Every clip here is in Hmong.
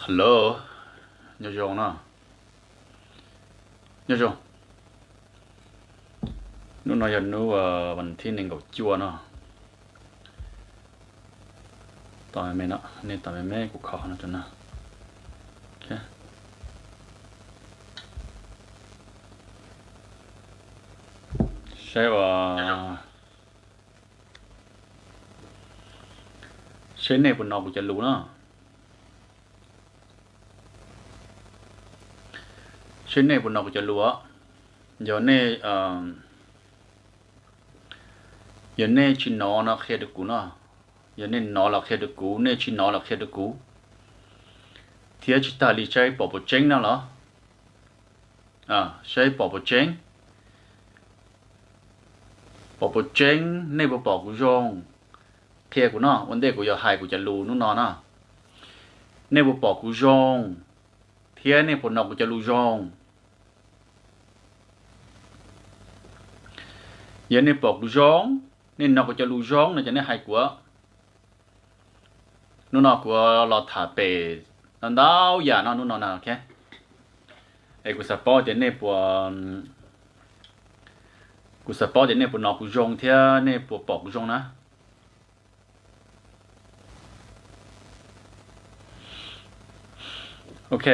Hello, nyob zoo no. Nyob zoo. Hnub no yog hnub vas thib nees nkaum cuaj no. Tos me me no, nej tos me me kuv kho no rau no. Saib ua, seb nej puas hnov kuv cov lus no. Seb nej puas hnov kuv cov lus. Yog nej, yog nej tsis hnov no qhia rau kuv no. Yog nej hnov los qhia rau kuv, nej tsis hnov los qhia rau kuv. Thiab tsis tas li saib pom puas tseeb no los. Saib pom puas tseeb. Pom puas tseeb, nej puas pom kuv zoo? Qhia kuv no, ua ntej kuv yuav hais kuv cov lus hnub no na. Nej puas pom kuv zoo, thiab nej puas hnov kuv cov lus zoo? Yog nej pom kuv zoo, nej hnov kuv cov lus zoo no ces nej hais kuv. Hnub no kuv los tham pem ntau yam no hnub no na, ok. Es kuv xav paub tias nej puas, kuv xav paub tias nej puas hnov kuv zoo thiab nej puas pom kuv zoo na. Ok,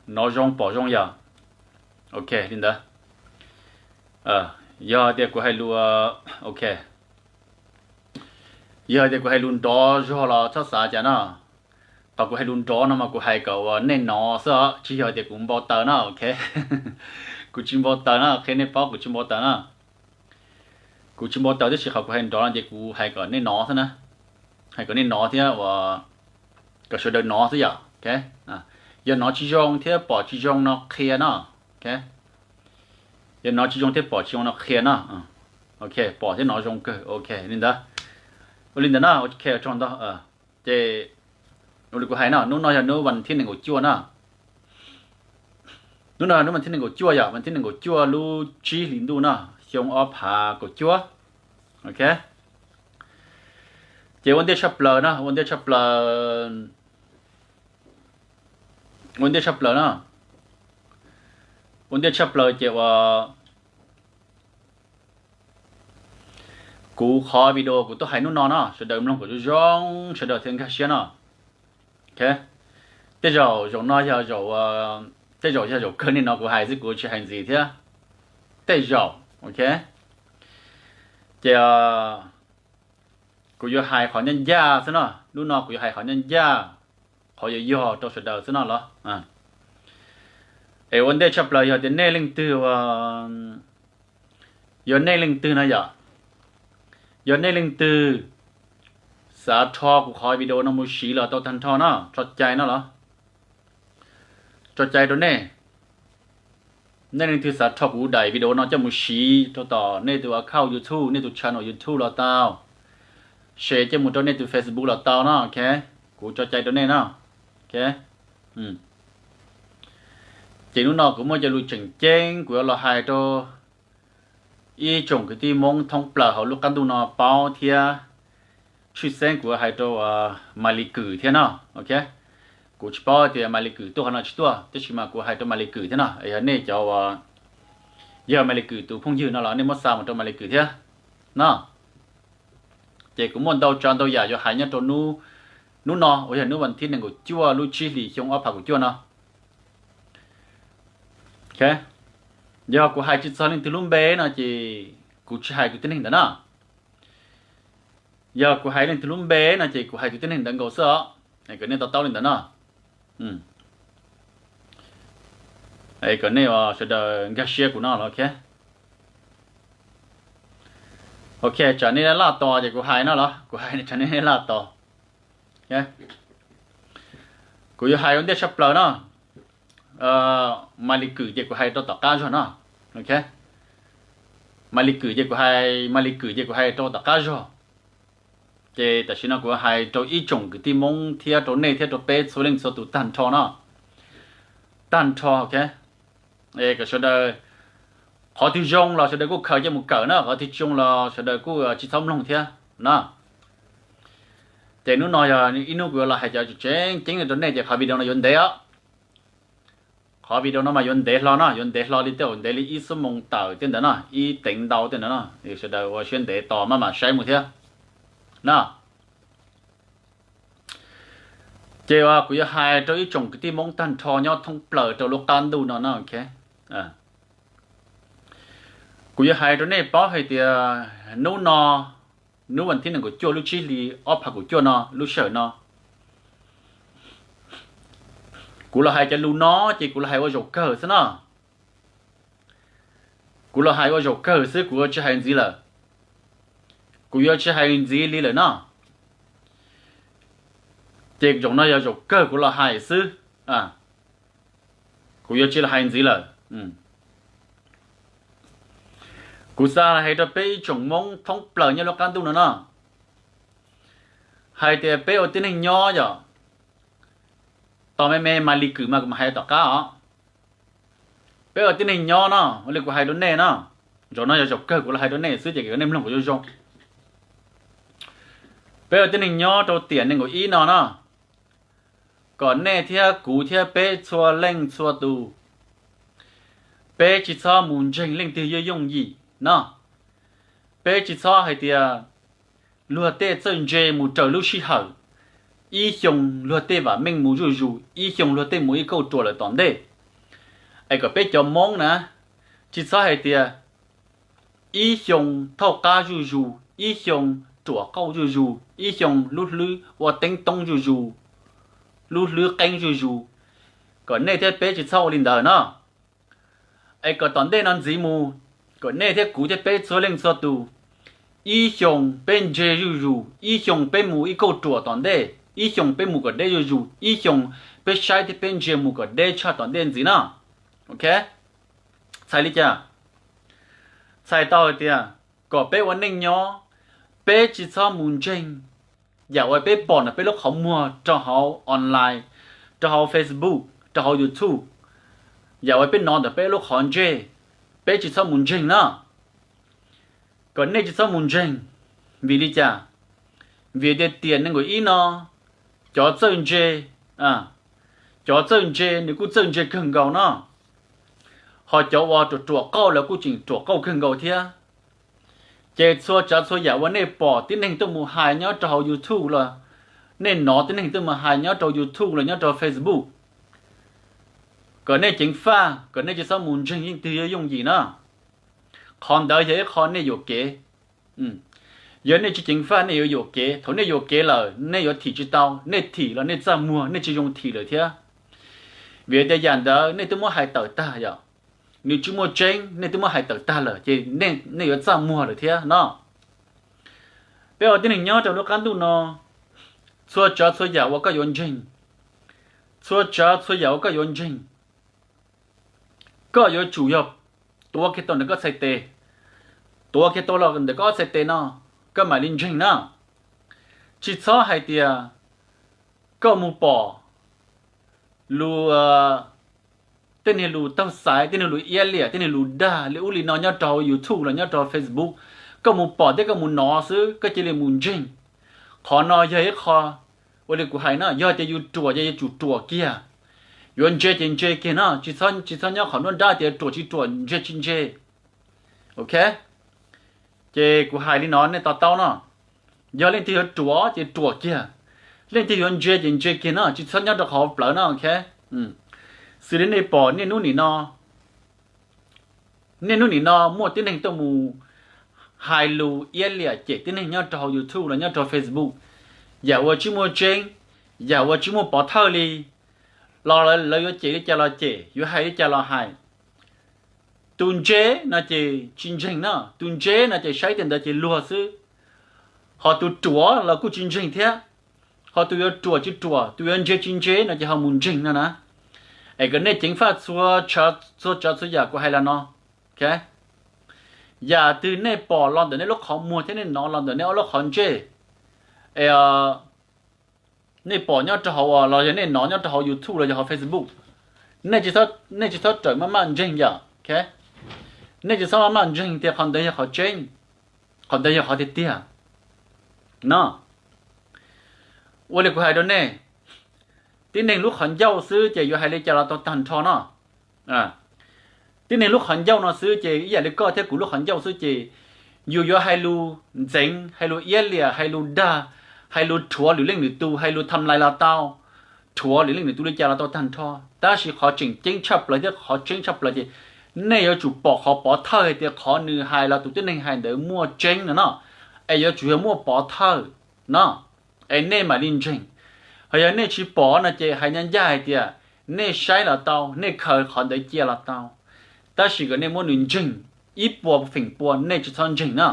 hnov zoo pom zoo yom. Ok li ntawd. Yog tias kuv hais lus, ok, yog tias kuv hais lus nrov zog los txhob xav cas no. Qhov kuv hais lus nrov no mas kuv hais kom uas nej hnov xwb os, tsis yog tias kuv npau taws na, ok. Kuv tsis npau taws na, qhia nej paub kuv tsis npau taws na. Kuv tsis npau taws tab sis qhov kuv hais nrov no ces kuv hais kom nej hnov xwb na. Hais kom nej hnov thiab uas kom sawv daws hnov xwb yom, ok. Yog hnov tsis zoo thiab pom tsis zoo no qhia no, ok. Yog hnov tsis zoo thiab pom tsis zoo no qhia no. Ok, pom thiab hnov zoo kawg, ok li ntawd. Ua li ntawd na, ok, tsaug ntau. Ces ua li kuv hais no, hnub no yog hnub vas thib nees nkaum cuaj na. Hnub no yog hnub vas thib nees nkaum cuaj yom, vas thib nees nkaum cuaj lub tsib hlis ntuj no, xyoo ob phav kaum cuaj. Ok. Ces ua ntej tshaj plaws na, ua ntej tshaj plaws, ua ntej tshaj plaws na. Ua ntej tshaj plaws ces uas kuv qhov video kuv tuaj hais hnub no no, sawv daws mloog kom zoo zoo, sawv daws thiaj nkag siab no. Ok. Tej zaum zaum no yog zaum, tej zaum yog zaum kawg nej hnov kuv hais xwb, kuv tsis hais ntxiv thiab. Tej zaum, ok. Ces kuv yuav hais qhov ncaj ncaj xwb no, hnub no kuv yuav hais qhov ncaj ncaj, qhov yuav yog rau sawv daws xwb no los. Es ua ntej tshaj plaws yog tias nej leej twg, yog nej leej twg no yom, yog nej leej twg xav rho kuv qhov video no mus siv los tau tag nrho no, tso cai no los. Tso cai rau nej. Nej leej twg xav rho kuv daim video no coj mus siv rau tom nej tus account YouTube, nej tus channel YouTube los tau, share coj mus rau nej tus Facebook los tau no, ok. Kuv tso cai rau nej no, ok. Ces hnub no kuv muaj cov lus tseem ceeb kuv yuav los hais rau ib tsoom kwv tij Hmoob thoob plaws hauv lub qab ntuj no paub thiab. Tshwj xeeb kuv hais rau Maiv Lis Kwm thiab no, ok. Kuv tsis paub tias Maiv Lis Kwm tuaj qhov no tsis tuaj, tab sis mas kuv hais rau Maiv Lis Kwm thiab no, yog nej cov uas, yog Maiv Lis Kwm tus phooj ywg no los nej muab xa mus rau Maiv Lis Kwm thiab no. Ces kuv muaj ntau tsav ntau yam yuav hais nyob rau hnub no uas yog hnub vas thib nees nkaum cuaj lub tsib hlis xyoo ob phav kaum cuaj no. Ok, yog kuv hais tsis txog leej twg lub npe no ces kuv tsis hais tus tib neeg ntawd na. Yog kuv hais leej twg lub npe no ces kuv hais tus tib neeg ntawd nkaus xwb os. Kom nej to taub li ntawd no. Kom nej sawv daws nkag siab kuv no los, ok. Ok, tsam nej laj tos ces kuv hais no los, kuv hais tsam nej laj tos. Kuv yuav hais ua ntej tshaj plaws no. Maiv Lis Kwm ces kuv hais rau tom qab zog no, ok. Maiv Lis Kwm ces kuv hais, Maiv Lis Kwm ces kuv hais rau tom qab zog. Ces tam sim no kuv hais rau ib tsoom kwv tij Hmoob thiab rau nej thiab rau peb txhua leej txhua tus tag nrho no. Tag nrho, ok. Kom sawv daws, qhov twg zoo los sawv daws kuj khaws coj mus kawm na, qhov twg tsis zoo los sawv daws kuj tsis txhob mloog thiab na. Ces hnub no yog ib hnub kuv yuav los hais cov tseem ceeb rau nej ces qhov video no yuav ntev os. Qhov video no mas yuav ntev hlo no, yuav ntev hlo li tej zaum ntev li ib xuab moos tawm tej ntawd no, ib teev ntau tej ntawd no, sawv daws ua siab ntev tos maj mam saib mus thiab no. Ces kuv yuav hais rau ib tsoom kwv tij Hmoob tag nrho nyob thoob plaws rau lub qab ntuj no no. Kuv yuav hais rau nej paub hais tias hnub no, hnub vas thib nees nkaum cuaj lub tsib hlis ob phav kaum cuaj no lub sij hawm no, kuv los hais cov lus no ces kuv los hais ua zaum kawg xwb no. Kuv los hais ua zaum kawg xwb, kuv yuav tsis hais ntxiv lawm. Kuv yuav tsis hais ntxiv li lawm no. Ces zaum no yog zaum kawg kuv los hais xwb. Kuv yuav tsis los hais ntxiv lawm. Kuv xav hais rau peb ib tsoom Hmoob thoob plaws nyob lub qab ntuj no no, hais tias peb ua tib neeg nyob yom, tos me me mas li kwm mas kuv mam hais tom qab os. Peb ua tib neeg nyob no, ua li kuv hais rau nej no, zaum no yog zaum kawg kuv los hais rau nej xwb ces kom nej mloog kom zoo zoo. Peb ua tib neeg nyob rau tiam nees nkaum ib no no, kom nej thiab kuv thiab peb txhua leej txhua tus, peb tsis txhob mus ntseeg leej twg yooj yooj yim no. Peb tsis txhob hais tias luag tej txawj ntse mus raws lub sij hawm, ib xyoo luag tej vam meej mus zuj zus, ib xyoo luag tej mus ib kauj ruam lawm tom ntej. Es kom peb cov Hmoob na, tsis txhob hais tias ib xyoo thauj qab zuj zus, ib xyoo ruam qauj zuj zus, ib xyoo lub hlwb ua teeb toob zuj zus, lub hlwb qeeb zuj zus, kom nej thiab peb tsis txhob ua li ntawd no. Es kom tom ntej no ntxiv mus, kom nej thiab kuv thiab peb txhua leej txhua tus, ib xyoo peb ntse zuj zus, ib xyoo peb mus ib kauj ruam tom ntej, ib xyoo peb mus kom deb zuj zus, ib xyoo peb saib thiab peb ntsia mus kom deb tshaj tom ntej ntxiv no. Ok, txhais li cas? Txhais tau hais tias kom peb ua neej nyob, peb tsis txhob mus ntseeg yam uas peb pom ntawm peb lub qhov muag rau hauv online, rau hauv Facebook, rau hauv YouTube, yam uas peb hnov ntawm peb lub qhov ntsej, peb tsis txhob mus ntseeg na. Kom nej tsis txhob mus ntseeg. Vim li cas? Vim tias tiam nees nkaum ib no, cov txawj ntse, cov txawj ntse nws kuj txawj ntse kawg nkaus no, ho cov uas ruam ruam qauj los kuj tseem ruam qauj kawg nkaus thiab. Ces txhua tsav txhua yam uas nej pom tib neeg tuaj mus hais nyob rau hauv YouTube los, nej hnov tib neeg tuaj mus hais nyob rau YouTube los nyob rau Facebook, kom nej ceev faj, kom nej tsis txhob mus ntseeg leej twg yooj yooj yim na. Qhov ntawd yog ib qho nej yuam kev. Yog nej tsis ceev faj nej yuav yuam kev, thaum nej yuam kev lawm nej yuav thim tsis tau, nej thim los nej txaj muag, nej tsis zoo thim lawm thiab. Vim tias yam ntawd nej twb muab hais tawm tag yom, nws tsis muaj tseeb, nej twb muab hais tawm tag lawm ces nej yuav txaj muag lawm thiab no. Peb ua tib neeg nyob rau lub qab ntuj no, txhua tsav txhua yam uas koj yuav ntseeg, txhua tsav txhua yam uas koj yuav ntseeg, koj yuav tsum yog tuav kiag tau ntawm koj txhais tes, tuav kiag tau los ntawm koj ob txhais tes no, koj mam li ntseeg na. Tsis txhob hais tias koj mus pom lus, tej niag lus taug xaiv, tej niag lus iab liam, tej niag lus dag li ub li no nyob rau hauv YouTube los nyob rau hauv Facebook, koj mus pom thiab koj mus hnov xwb koj cia li mus ntseeg. Qhov no yog ib qho, ua li kuv hais na, yog tias yus ruam ces yuav tsum ruam kiag, yuav ntse ces ntse kiag no, tsis txhob nyob qhov nruab nrab tias ruam tsis ruam, ntse tsis ntse. Ok, ces kuv hais li no nej to taub no, yog leej twg yuav ruam ces ruam kiag, leej twg yuav ntse ces ntse kiag no, tsis txhob nyob rau qhov plawv no. Ok, xws li nej pom niaj hnub nim no, niaj hnub nim no muaj tib neeg tuaj mus hais lus iab liam cem tib neeg nyob rau hauv YouTube los nyob rau Facebook, yam uas tsis muaj tseeb, yam uas tsis muaj pov thawj li, los lawv yuav cem li cas los cem, yuav hais li cas los hais. Tus ntse no ces tsis ntseeg na, tus ntse no ces saib tej ntawd ces luag xwb. Ho tus ruam los kuj tsis ntseeg thiab, ho tus yuav ruam tsis ruam, tus yuav ntse tsis ntse no ces ho mus ntseeg no na. Es kom nej ceev faj txhua tsav txhua yam kuv hais los no. Ok, yam twg nej pom los ntawm nej lub qhov muag thiab nej hnov los ntawm nej ob lub qhov ntsej, es nej pom nyob rau hauv los yog nej hnov nyob rau hauv YouTube los yog hauv Facebook, nej tsis txhob rawm maj maj ntseeg yom. Ok, nej tsis txhob maj maj ntseeg tias qhov ntawd yog qhov tseeb, qhov ntawd yog qhov tiag tiag no. Ua li kuv hais rau nej, tib neeg lub qhov ncauj xwb ces yuav hais li cas los tau tag nrho no. Tib neeg lub qhov ncauj no xwb ces ib yam li koj thiab kuv lub qhov ncauj xwb ces yus yuav hais lus ntxeev, hais lus iab liam, hais lus dag, hais lus rhuav lwm leej lwm tus, hais lus tham lais los tau, rhuav lwm leej lwm tus li cas los tau tag nrho. Tab sis qhov tseem ceeb tshaj plaws thiab qhov tseeb tshaj plaws ces nej yuav tsum pom qhov pov thawj hais tias qhov nws hais los tus tib neeg hais ntawd muaj tseeb no no, es yuav tsum yog muaj pov thawj no, es nej mam li ntseeg. Ho yog nej tsis pom no ces hais ncaj ncaj hais tias nej saib los tau, nej khaws qhov ntawd cia los tau, tab sis kom nej muab nws ntseeg ib puas feem pua nej tsis txhob ntseeg no.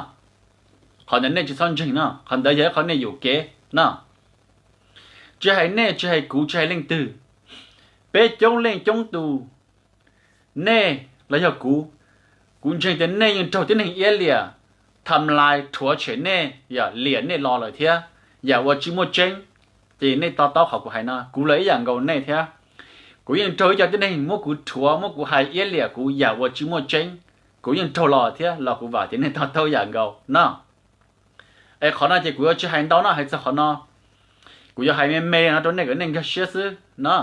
Qhov ntawd nej tsis txhob ntseeg no, qhov ntawd yog ib qhov nej yuam kev no. Tsis hais nej, tsis hais kuv, tsis hais leej twg, peb coob leej coob tus, nej los yog kuv, kuv ntseeg tias nej yeej raug tib neeg iab liam, tham lais, rhuav tshem nej, yam liam nej los lawm thiab, yam uas tsis muaj tseeb. Ces nej to taub qhov kuv hais no, kuv los ib yam nkaus nej thiab. Kuv yeej raug ib co tib neeg muab kuv rhuav, muab kuv hais iab liam kuv yam uas tsis muaj tseeb, kuv yeej raug los thiab los kuv vam tias nej to taub yam nkaus no. Es qhov no ces kuv yuav tsis hais ntau no, hais txog qhov no kuv yuav hais me me no rau nej kom nej nkag siab xwb no.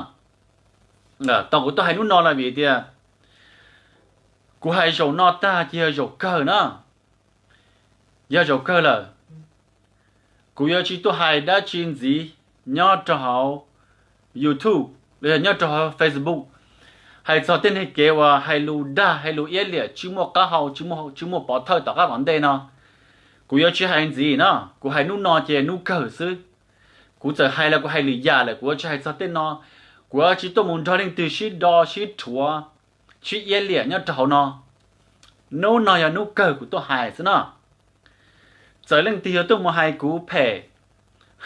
Tau kuv tuaj hais hnub no los vim tias kuv hais zaum no tag ces yog zaum kawg na, yog zaum kawg lawm. Kuv yuav tsis tuaj hais dab tsi ntxiv nyob rau hauv YouTube los yog nyob rau hauv Facebook, hais txog tej neeg kev uas hais lus dag, hais lus iab liam, tsis muaj qab hau, tsis muaj pov thawj tom qab tom ntej no. Kuv yuav tsis hais ntxiv no, kuv hais hnub no ces hnub kawg xwb. Kuv txawm hais los kuv hais lwm yam lawm, kuv yuav tsis hais txog tej no. Kuv yuav tsis tuaj mus nrog leej twg sib do sib rhuav, sib iab liam nyob rau hauv no. Hnub no yog hnub kawg kuv tuaj hais xwb no. Txawm leej twg yuav tuaj mus hais kuv phem,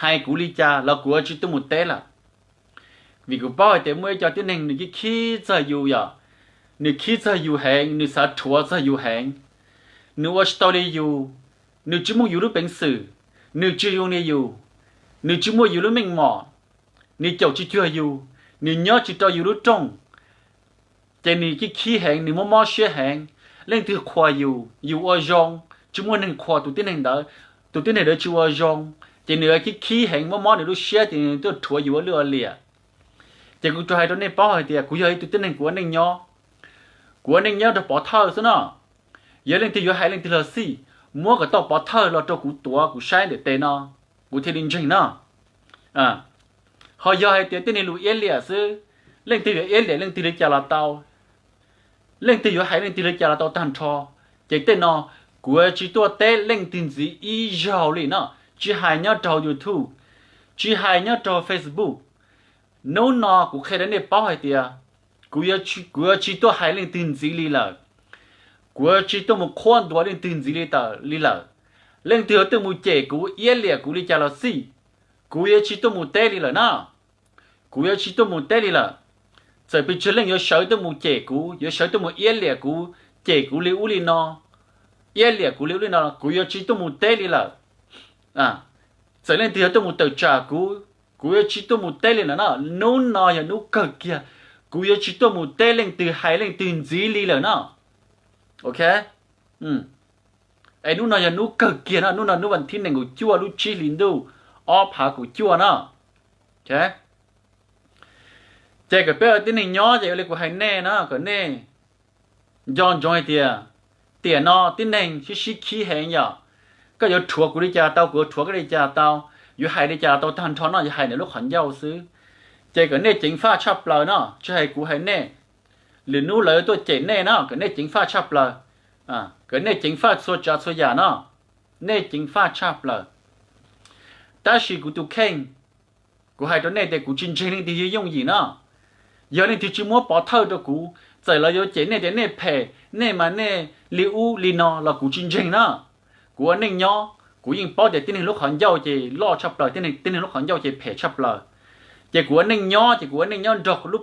hais kuv li cas los kuv yuav tsis tuaj mus teb lawm. Vim kuv paub hais tias muaj ib co tib neeg nws khib khib txog yus, yog nws khib txog yus heev, nws xav rhuav txog yus heev, nws ua tsis tau li yus, nws tsis muaj yus lub peev xwm, nws tsis zoo li yus, nws tsis muaj yus lub meej mom, nws caum tsis cuag yus, nws nyob tsis rau yus lub rooj, ces nws khib khib heev, nws mob mob siab heev. Leej twg qhuas yus, yus ua zoo, tsis muaj neeg qhuas tus tib neeg ntawd, tus tib neeg ntawd tsis ua zoo, ces nws khib khib heev, mob mob nws lub siab ces nws tuaj rhuav yus ua lwj ua liam. Ces kuv tsuas hais rau nej paub hais tias kuv yog ib tug tib neeg kuv ua neej nyob, kuv ua neej nyob nrog pov thawj xwb no. Yog leej twg yuav hais leej twg los xij, muab kom tau pov thawj los rau kuv tuav kuv saib ntawm tes no, kuv thiaj li ntseeg no. Ho yog hais tias tej niag lus iab liam xwb, leej twg yuav iab liam leej twg li cas los tau, leej twg yuav hais leej twg li cas los tau tag nrho, ces tej no kuv yuav tsis tuaj teb leej twg ntxiv ib zaug li no, tsis hais nyob rau YouTube, tsis hais nyob rau Facebook. Hnub no kuv qhia rau nej paub hais tias kuv yuav tsis tuaj hais leej twg ntxiv li lawm, kuv yuav tsis tuaj mus qhuab ntuas leej twg ntxiv li lawm. Leej twg yuav tuaj mus cem kuv iab liam kuv li cas los xij, kuv yuav tsis tuaj mus teb li lawm na. Kuv yuav tsis tuaj mus teb li lawm. Txawm pes tsawg leej yuav sawv tuaj mus cem kuv, yuav sawv tuaj mus iab liam kuv, cem kuv li ub li no, iab liam kuv li ub li no, kuv yuav tsis tuaj mus teb li lawm. Txawm leej twg yuav tuaj mus tawm tsam kuv, kuv yuav tsis tuaj mus teb li lawm na. Hnub no yog hnub kawg kiag, kuv yuav tsis tuaj mus teb leej twg hais leej twg ntxiv li lawm na. Ok, es hnub no yog hnub kawg kiag no, hnub no hnub vas thib nees nkaum cuaj lub tsib hlis ntuj ob phav kaum cuaj no. Ces kom peb ua tib neeg nyob ces ua li kuv hais nej na, kom nej nco ntsoov hais tias tiam no tib neeg sib sib khib heev yom. Koj yuav rhuav kuv li cas tau, kuv yuav rhuav koj li cas tau, yuav hais li cas tau tag nrho no, yuav hais ntawm lub qhov ncauj xwb. Ces kom nej ceev faj tshaj plaws no, tsis hais kuv hais nej, lwm hnub lawv tuaj cem nej no, kom nej ceev faj tshaj plaws, kom nej ceev faj txhua tsav txhua yam no, nej ceev faj tshaj plaws. Tab sis kuv tus kheej, kuv hais rau nej tias kuv tsis ntseeg leej twg yooj yooj yim no. Yog leej twg tsis muab pov thawj rau kuv, txawm lawv yuav cem nej tias nej phem, nej mas nej li ub li no los kuv tsis ntseeg na. Kuv ua neej nyob, kuv yeej paub tias tib neeg lub qhov ncauj ces loj tshaj plaws, tib neeg lub qhov ncauj ces phem tshaj plaws. Ces kuv ua neej nyob ces kuv ua neej nyob nrog lub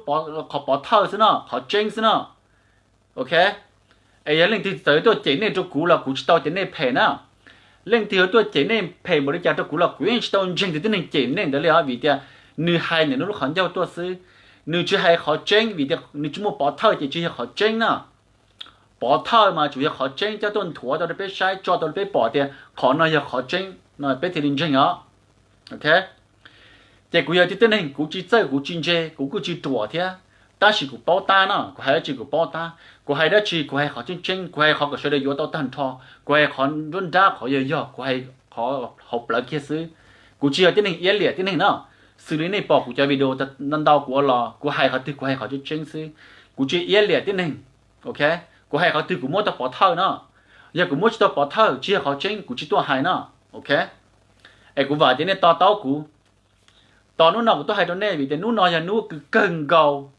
qhov pov thawj xwb no, qhov tseeb xwb no. Ok, es yog leej twg txawm tuaj cem nej rau kuv los kuv tsis tau tias nej phem na. Leej twg yuav tuaj cem nej phem npaum li cas rau kuv los kuv yeej tsis tau ntseeg tus tib neeg cem nej ntawd li os, vim tias nws hais ntawm nws lub qhov ncauj tuaj xwb. Nws tsis hais qhov tseeb, vim tias nws tsis muaj pov thawj ces tsis yog qhov tseeb na. Pov thawj mas tsuas yog qhov tseeb coj tuaj nthuav tau rau peb saib, tso tau rau peb pom tias qhov no yog qhov tseeb no peb thiaj li ntseeg os. Ok, Ces kuv yog tib neeg kuv tsis txawj kuv tsis ntse kuv kuj tsis ruam thiab, tab sis kuv paub tab no, kuv hais dab tsi kuv paub tab, kuv hais dab tsi kuv hais qhov tseeb tseeb, kuv hais qhov kom sawv daws yuav tau tag nrho, kuv hais qhov nruab nrab qhov yog yog, kuv hais qhov hauv plawv kiag xwb. Kuv tsis yog tib neeg iab liam tib neeg no. Xws li nej pom kuv cov video ntau kuv ua los kuv hais qhov twg kuv hais qhov tseeb tseeb xwb. Kuv tsis iab liam tib neeg. Ok, kuv hais qhov twg kuv muab tau pov thawj no. Yog kuv muab tsis tau pov thawj tsis yog qhov tseeb kuv tsis tuaj hais no. Ok, es kuv vam tias nej to taub kuv. Tos hnub no kuv tuaj hais rau nej vim tias hnub no yog hnub kawg nkaus,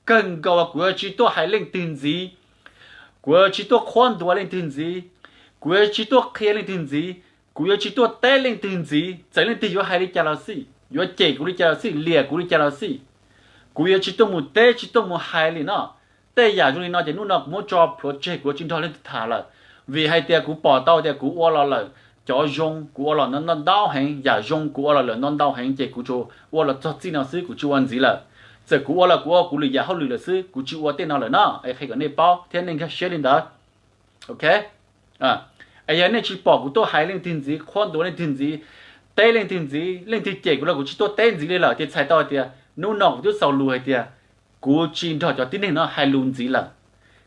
kawg nkaus kuv yuav tsis tuaj hais leej twg ntxiv, kuv yuav tsis tuaj qhuab ntuas leej twg ntxiv, kuv yuav tsis tuaj qhia leej twg ntxiv, kuv yuav tsis tuaj teb leej twg ntxiv. Txawm leej twg yuav hais li cas los xij, yuav cem kuv li cas los xij, liam kuv li cas los xij, kuv yuav tsis tuaj mus teb tsis tuaj mus hais li no. Tej yam zoo li no ces hnub no kuv muab tso plhuav tseg, kuv yuav tsis nrog leej twg tham lawm. Vim hais tias kuv pom tau tias kuv ua los lawm cov zoo, kuv ua los ntau ntau heev, yam zoo kuv ua los lawm ntau ntau heev ces kuv tsuas ua los txog txij no xwb, kuv tsis ua ntxiv lawm. Txawm kuv ua los kuv ua kuv lwm yam hauj lwm lawm xwb, kuv tsis ua tej no lawm no, es qhia kom nej paub thiab nej nkag siab li ntawd. Ok, es yog nej tsis pom kuv tuaj hais leej twg ntxiv, qhuab ntuas leej twg ntxiv, teb leej twg ntxiv, leej twg cem kuv los kuv tsis tuaj teb ntxiv li lawm ces txhais tau hais tias hnub no kuv twb xaus lus hais tias kuv tsis nrog cov tib neeg no hais lus ntxiv lawm.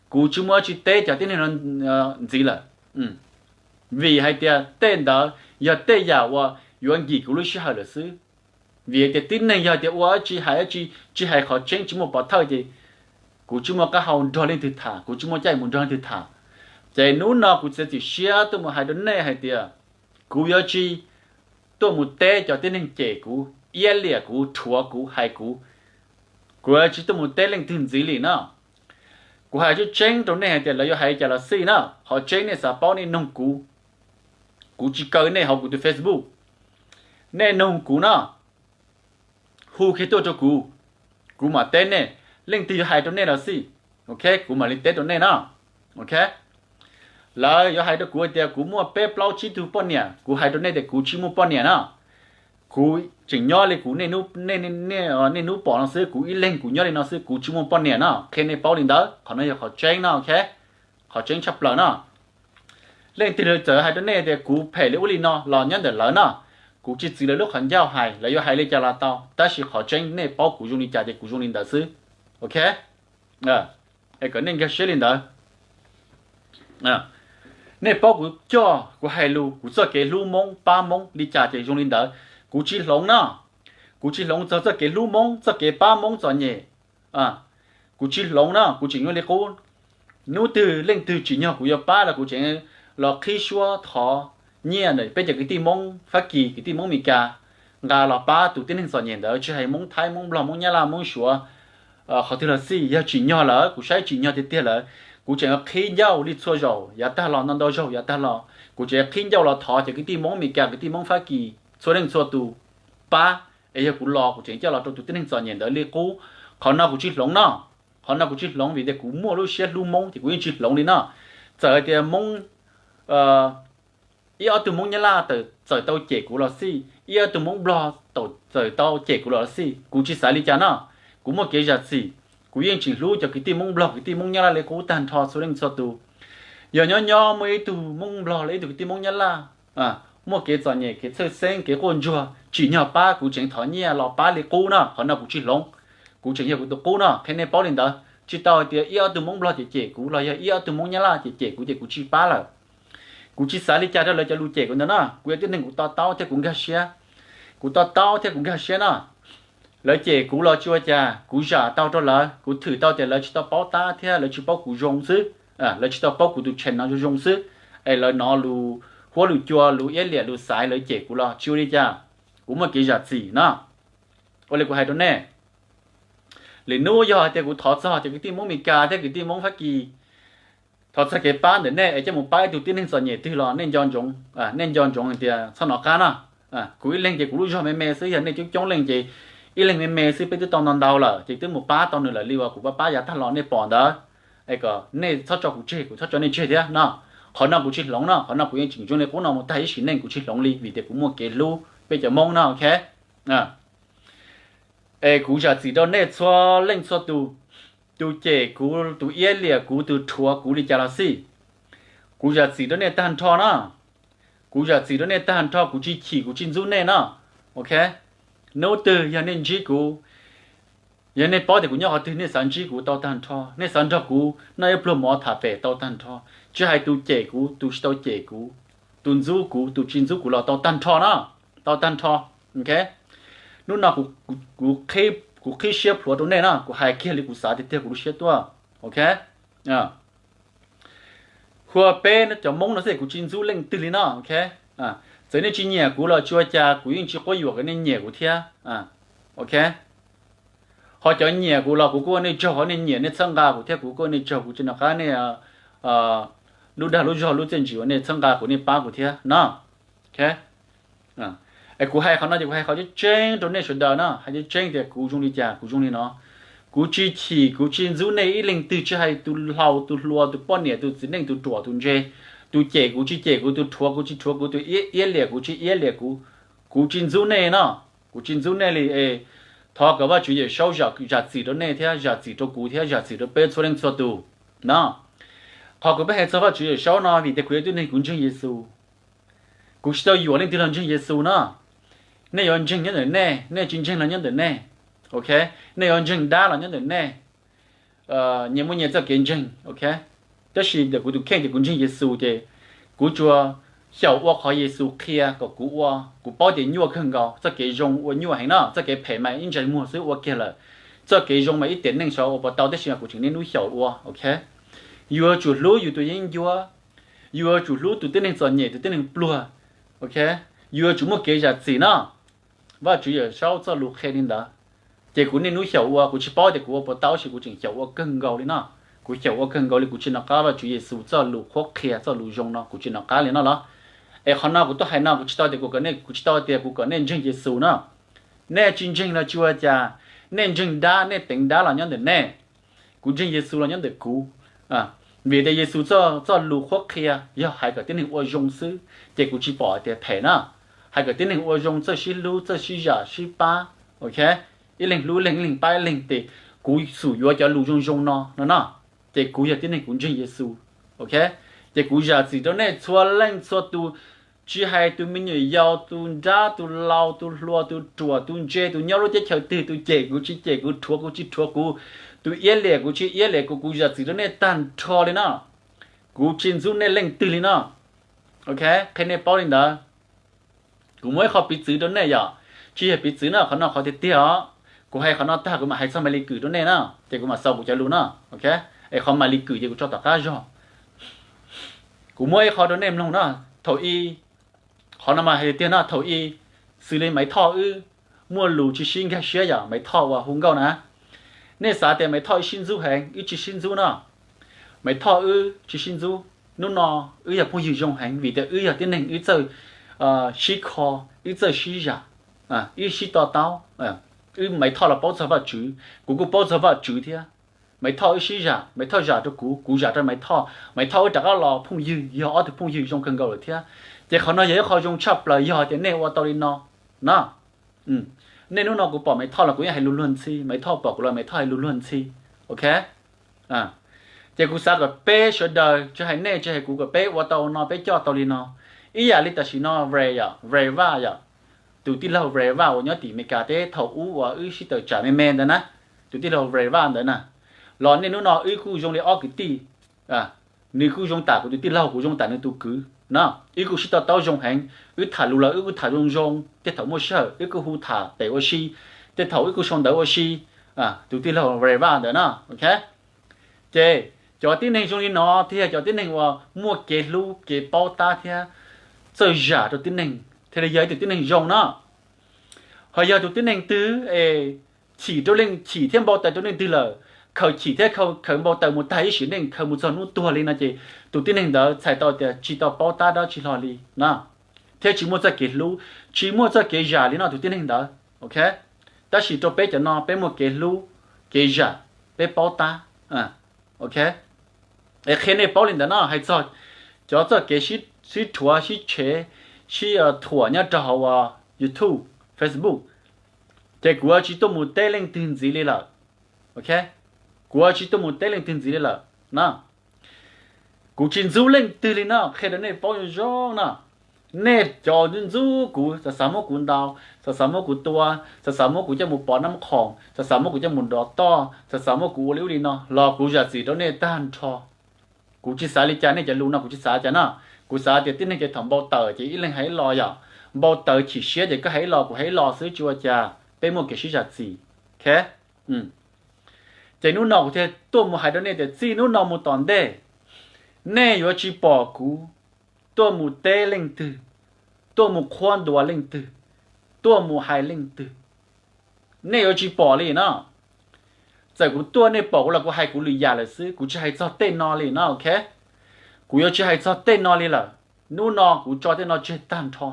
Kuv tsis muaj dab tsi teb cov tib neeg no ntxiv lawm, vim hais tias tej ntawd yog tej yam uas yuav nkim kuv lub sij hawm lawm xwb. Vim hais tias tib neeg yog tias ua dab tsi hais dab tsi tsis hais qhov tseeb tsis muaj pov thawj ces kuv tsis muaj qab hau nrog leej twg tham, kuv tsis muaj caij mus nrog leej twg tham. Ces hnub no kuv txiav txim siab tuaj mus hais rau nej hais tias kuv yuav tsis tuaj mus teb cov tib neeg cem kuv, iab liam kuv, rhuav kuv, hais kuv. Kuv yuav tsis tuaj mus teb leej twg ntxiv li no. Kuv hais tseeb tseeb rau nej hais tias lawv yuav hais li cas los xij na, qhov tseeb nej xav paub nej noog kuv. Kuv tsis kaw nej hauv kuv tus Facebook. Nej noog kuv no, hu kiag tuaj rau kuv, kuv mam teb nej. Leej twg yuav hais rau nej los xij, ok, kuv mam li teb rau nej na. Ok, lawv yuav hais rau kuv tias kuv muaj peb plaub tsib tug poj niam, kuv hais rau nej tias kuv tsis muaj poj niam na. Kuv tseem nyob li kuv niaj hnub pom no xwb, kuv ib leeg kuv nyob li no xwb, kuv tsis muaj poj niam na, qhia nej paub li ntawd, qhov no yog qhov tseeb no, ok, qhov tseeb tshaj plaws no. Leej twg txawm hais rau nej tias kuv phem li ub li no los nyob ntawm lawv no, kuv tsis txwv lawv lub qhov ncauj hais, lawv yuav hais li cas los tau, tab sis qhov tseeb nej paub kuv zoo li cas ces kuv zoo li ntawd xwb. Ok, es kom nej nkag siab li ntawd. Nej paub kuv coj kuv hais lus, kuv txoj kev hlub Hmoob pab Hmoob li cas ces zoo li ntawd. Kuv tsis hloov no, kuv tsis hloov txog txoj kev hlub Hmoob, txoj kev pab Hmoob txom nyem. Kuv tsis hloov no, kuv tseem yuav li qub. Hnub twg leej twg tsim nyog kuv yuav pab los kuv tseem los qhib suab thov nyiaj ntawm peb cov kwv tij Hmoob Fab Kis, kwv tij Hmoob Mes Kas, nqa los pab tus tib neeg txom nyem ntawd, tsis hais Hmoob Thaib, Hmoob Nplog, Hmoob Nyab Laj, Hmoob Suav, qhov twg los xij. Yog tsim nyog lawm, kuv saib tsim nyog tiag tiag lawm, kuv tseem yuav qhib ncauj li txhua zaus yav tag los, ntau ntau zaus yav tag los, kuv tseem qhib ncauj los thov cov kwv tij Hmoob Mes Kas, kwv tij Hmoob Fab Kis, txhua leej txhua tus pab. Es yog kuv los kuv tseem coj los rau tus tib neeg txom nyem ntawd li qub. Qhov no kuv tsis hloov no, qhov no kuv tsis hloov vim tias kuv muaj lub siab hlub Hmoob ces kuv yeej tsis hloov li no. Txawm hais tias Hmoob, ib ob tug Hmoob Nyab Laj txawm tau cem kuv los xij, ib ob tug Hmoob Nplog txawm tau cem kuv los xij, kuv tsis xav li cas no. Kuv muaj kev zam txim, kuv yeej tseem hlub cov kwv tij Hmoob Nplog, kwv tij Hmoob Nyab Laj li qub tag nrho txhua leej txhua tus. Yog nyob nyob muaj ib tug Hmoob Nplog los ib tug kwv tij Hmoob Nyab Laj muaj kev txom nyem, kev txhawj xeeb, kev quaj ntsuag, tsim nyog pab, kuv tseem thov nyiaj los pab li qub no. Qhov no kuv tsis hloov, kuv tseem yog kuv tus qub no, qhia nej paub li ntawd. Tsis tau hais tias ib ob tug Hmoob Nplog ces cem kuv los yog ib ob tug Hmoob Nyab Laj ces cem kuv ces kuv tsis pab lawm. Kuv tsis xav li cas rau lawv cov lus cem kuv ntawd no, kuv yog tib neeg kuv to taub thiab kuv nkag siab. Kuv to taub thiab kuv nkag siab no. Lawv cem kuv los tsis ua cas, kuv zam tau rau lawv, kuv thwm tau tias lawv tsis tau paub tab thiab lawv tsis paub kuv zoo xwb, lawv tsis tau paub kuv tus channel no zoo zoo xwb, es lawv hnov lus huab lus cua, lus iab liam lus xaiv, lawv cem kuv los tsis ua li cas. Kuv muaj kev zam txim no. Ua li kuv hais rau nej, lwm hnub yog hais tias kuv thov txog cov kwv tij Hmoob Mes Kas thiab kwv tij Hmoob Fab Kis, thov txog kev pab ntawm nej es coj mus pab ib tug tib neeg txom nyem twg los nej nco ntsoov, nej nco ntsoov hais tias txhob hnov qab no. Kuv ib leeg ces kuv lub zog me me xwb, yog nej coob coob leej ces ib leeg me me xwb peb twb tau ntau ntau lawm ces twb mus pab tau nws lawm li uas kuv pab pab yav tag los nej pom ntawd. Es kom nej txhob tso kuv tseg, kuv txhob tso nej tseg thiab no. Qhov no kuv tsis hloov no, qhov no kuv yeej tseem zoo li qub no mus tag ib sim neej, kuv tsis hloov li vim tias kuv muaj kev hlub peb cov Hmoob no, ok. Es kuv zam txim rau nej txhua leej txhua tus, tus cem kuv, tus iab liam kuv, tus rhuav kuv li cas los xij, kuv zam txim rau nej tag nrho na. Kuv zam txim rau nej tag nrho, kuv tsis chim kuv tsis ntxub nej na, ok. Hnub twg yog nej ntsib kuv, yog nej paub tias kuv nyob qhov twg, nej xav ntsib kuv tau tag nrho, nej xav nrog kuv noj ib pluag mov tham pem tau tag nrho, tsis hais tus cem kuv, tus tsis tau cem kuv, tus ntxub kuv, tus tsis ntxub kuv los tau tag nrho na, tau tag nrho. Ok, hnub no kuv qhib siab plhuav rau nej na, kuv hais kiag li kuv xav tiag tiag kuv lub siab tuaj. Ok, hu ua peb cov Hmoob no xwb kuv tsis ntxub leej twg li no. Ok, txawm nej tsis nyiam kuv los tsis ua cas, kuv yeej tsis quab yuam kom nej nyiam kuv thiab. Ok, ho cov nyiam kuv los kuv kuj ua nej tsaug, ho nej nyiam nej txhawb nqa kuv thiab kuv kuj ua nej tsaug, kuv tsis nco qab nej lub dag lub zog lub txiaj ntsim uas nej txhawb nqa kuv nej pab kuv thiab no. Es kuv hais qhov no ces kuv hais qhov tseeb tseeb rau nej sawv daws na, hais tseeb tseeb tias kuv zoo li cas kuv zoo li no. Kuv tsis chim kuv tsis ntxub nej ib leej twg, tsis hais tus hlau tus hluas, tus poj niam, tus txiv neej, tus ruam tus ntse, tus cem kuv tsis cem kuv, tus rhuav kuv tsis rhuav kuv, tus iab liam kuv tsis iab liam kuv. Kuv tsis ntxub nej no, kuv tsis ntxub nej li es thov kom Vajtswv Yawm Saub zam txim rau nej thiab zam txim rau kuv thiab zam txim rau peb txhua leej txhua tus no. Qhov kuv pheej hais txog Vajtswv Yawm Saub no vim tias kuv yog tib neeg kuv ntseeg Yexus. Kuv tsis tau yuam leej twg los ntseeg Yexus no. Nej yuav ntseeg nyob ntawm nej, nej tsis ntseeg los nyob ntawm nej. Ok, nej yuav ntseeg dab los nyob ntawm nej, nyias muaj nyias txoj kev ntseeg. Ok, tab sis ntawm kuv tus kheej ces kuv ntseeg Yexus ces kuv tsuas xyaum ua qhov Yexus qhia kom kuv ua. Kuv paub tias nyuaj kawg nkaus, txoj kev zoo ua nyuaj heev no, txoj kev phem mas ib ntsais muag xwb ua kiag lawm. Txoj kev zoo mas ib tiam neej xyov ua puas tau, tab sis mas kuv tseem niaj hnub xyaum ua. Ok, yus yuav tsum hlub yus tus yeeb ncuab, yus yuav tsum hlub tus tib neeg txom nyem, tus tib neeg pluag. Ok, yus yuav tsum muaj kev zam txim no. Vajtswv Yawm Saub txoj lus qhia li ntawd, ces kuv niaj hnub xyaum ua, kuv tsis paub tias kuv ua puas tau, tab sis kuv tseem xyaum ua kawg nkaus li no. Kuv xyaum ua kawg nkaus li, kuv tsis nco qab Vajtswv Yexus txoj lus qhuab qhia, txoj lus zoo no kuv tsis nco qab li no los. Es qhov no kuv tuaj hais no kuv tsis tau tias kuv kom nej, kuv tsis tau tias kuv kom nej ntseeg Yexus no. Nej tsis ntseeg los tsis ua cas, nej ntseeg dab, nej teev dab los nyob ntawm nej, kuv ntseeg Yexus los nyob ntawm kuv. Vim tias Yexus txoj lus qhuab qhia yog hais kom tib neeg ua zoo xwb, ces kuv tsis pom hais tias phem na. Hais kom tib neeg ua zoo, txawj sib hlub, txawj sib zam sib pab. Ok, ib leeg hlub ib leeg, ib leeg pab ib leeg, ces kuv xum yuav cov lus zoo zoo no no no, ces kuv yog tib neeg kuv ntseeg Yexus. Ok, ces kuv zam txim rau nej txhua leej txhua tus, tsis hais tus me nyuam yaus, tus nrab, tus laus, tus hluas, tus ruam, tus ntse, tus nyob lub teb chaws twg, tus cem kuv tsis cem kuv, rhuav kuv tsis rhuav kuv, tus iab liam kuv tsis iab liam kuv, kuv zam txim rau nej tag nrho li no. Kuv tsis ntxub nej leej twg li no. Ok, qhia nej paub li ntawd. Kuv muaj ib qho piv txwv rau nej yom, tsis yog piv txwv na, qhov no qhov tiag tiag os. Kuv hais qhov no tag kuv mam hais txog Malis Kwm rau nej na, ces kuv mam xaus kuv cov lus na. Ok, es qhov Malis Kwm ces kuv tso tom qab zog. Kuv muab ib qho rau nej mloog na. Thaum ub, qhov no mas hais tiag tiag no, thaum ub xws li Maiv Thoj wb muaj lus tsis sib nkag siab yom, Maiv Thoj uas hu nkauj na. Nej xav tias Maiv Thoj wb sib ntxub heev, wb tsis sib ntxub no. Maiv Thoj wb tsis sib ntxub, hnub no wb yog phooj ywg zoo heev vim tias wb yog tib neeg wb txawj sib kho, wb txawj sib zam, wb sib to taub. Wb Maiv Thoj los paub txog Vajtswv, kuv kuj paub txog Vajtswv thiab. Maiv Thoj wb sib zam, Maiv Thoj zam rau kuv, kuv zam rau Maiv Thoj, Maiv Thoj wb rov qab los phooj ywg, yog ob tug phooj ywg zoo kawg nkaus lawm thiab. Ces qhov no yog ib qho zoo tshaj plaws yog tias nej ua tau li no na. Nej hnub no kuv pom Maiv Thoj los kuv yeej hais lus luag ntxhi, Maiv Thoj pom kuv los Maiv Thoj hais lus luag ntxhi. Ok, ces kuv xav kom peb sawv daws, tsis hais nej tsis hais kuv, kom peb ua tau no, peb coj tau li no. Ib yam li tam sim no Vre yom, Vre Vaj yom, tus tij laug Vre Vaj uas nyob tim Amelikas teb thaum ub uas wb sib tawm tsam me me ntawd na, tus tij laug Vre Vaj ntawd na, los niaj hnub no wb kuj zoo li ob kwv tij. Nws kuj zoo tam kuv tus tij laug, kuv zoo tam nws tus kwv na. Wb kuj sib to taub zoo heev, wb tham lus los wb kuj tham zoo zoo, tej thaum muaj sij hawm wb kuj hu tham pem ua si, tej thaum wb kuj sau ntawv ua si. Tus tij laug Vre Vaj ntawd na. Ok, ces cov tib neeg zoo li no thiaj yog cov tib neeg uas muaj kev hlub kev paub tab thiab txawj zam rau tib neeg thiaj li yog ib tug tib neeg zoo na. Ho yog tus tib neeg twg es chim rau leej, chim thiab npau taws rau leej twg lawm, khaws chim thiab khaws npau taws mus tag ib sim neej, khaws mus txog hnub tuag li no ces tus tib neeg ntawd txhais tau tias tsis tau paub tab dab tsi hlo li na, thiab tsis muaj txoj kev hlub, tsis muaj txoj kev zam li no tus tib neeg ntawd. Ok, tab sis rau peb cov no peb muaj kev hlub, kev zam, peb paub tab. Ok, es qhia nej paub li ntawd no, hais txog cov txoj kev sib rhuav sib tshev, sib thuam nyob rau hauv YouTube, Facebook, ces kuv tsis tuaj mus teb leej twg ntxiv li lawm. Ok, kuv tsis tuaj mus teb leej twg ntxiv li lawm na. Kuv tsis ntxub leej twg li no, qhia rau nej paub zoo zoo na. Nej cov ntxub ntxub kuv, xav xav muab kuv ntaus, xav xav muab kuv tua, xav xav muab kuv coj mus pov nab khoom, xav xav muab kuv coj mus nrov toj, xav xav muab kuv ua li ub li no los kuv zam txim rau nej tag nrho. Kuv tsis xav li cas, nej cov lus no kuv tsis xav cas no. Kuv xav tias tib neeg ces thaum npau taws ces ib leeg hais ib lo yom. Npau taws chim siab ces koj hais ib lo kuv hais ib lo xwb tsis ua cas, peb muaj kev sib zam txim. Ok. Ces hnub no kuv thiaj tuaj mus hais rau nej tias txij hnub no mus tom ntej, nej yuav tsis pom kuv tuaj mus teb leej twg, tuaj mus qhuab ntuas leej twg, tuaj mus hais leej twg. Nej yuav tsis pom li no. Txawm kuv tuaj nej pom kuv los kuv hais kuv lwm yam lawm xwb, kuv tsis hais txog tej no li no, ok. Kuv yuav tsis hais txog tej no li lawm. Hnub no kuv tso tej no tseg tag nrho.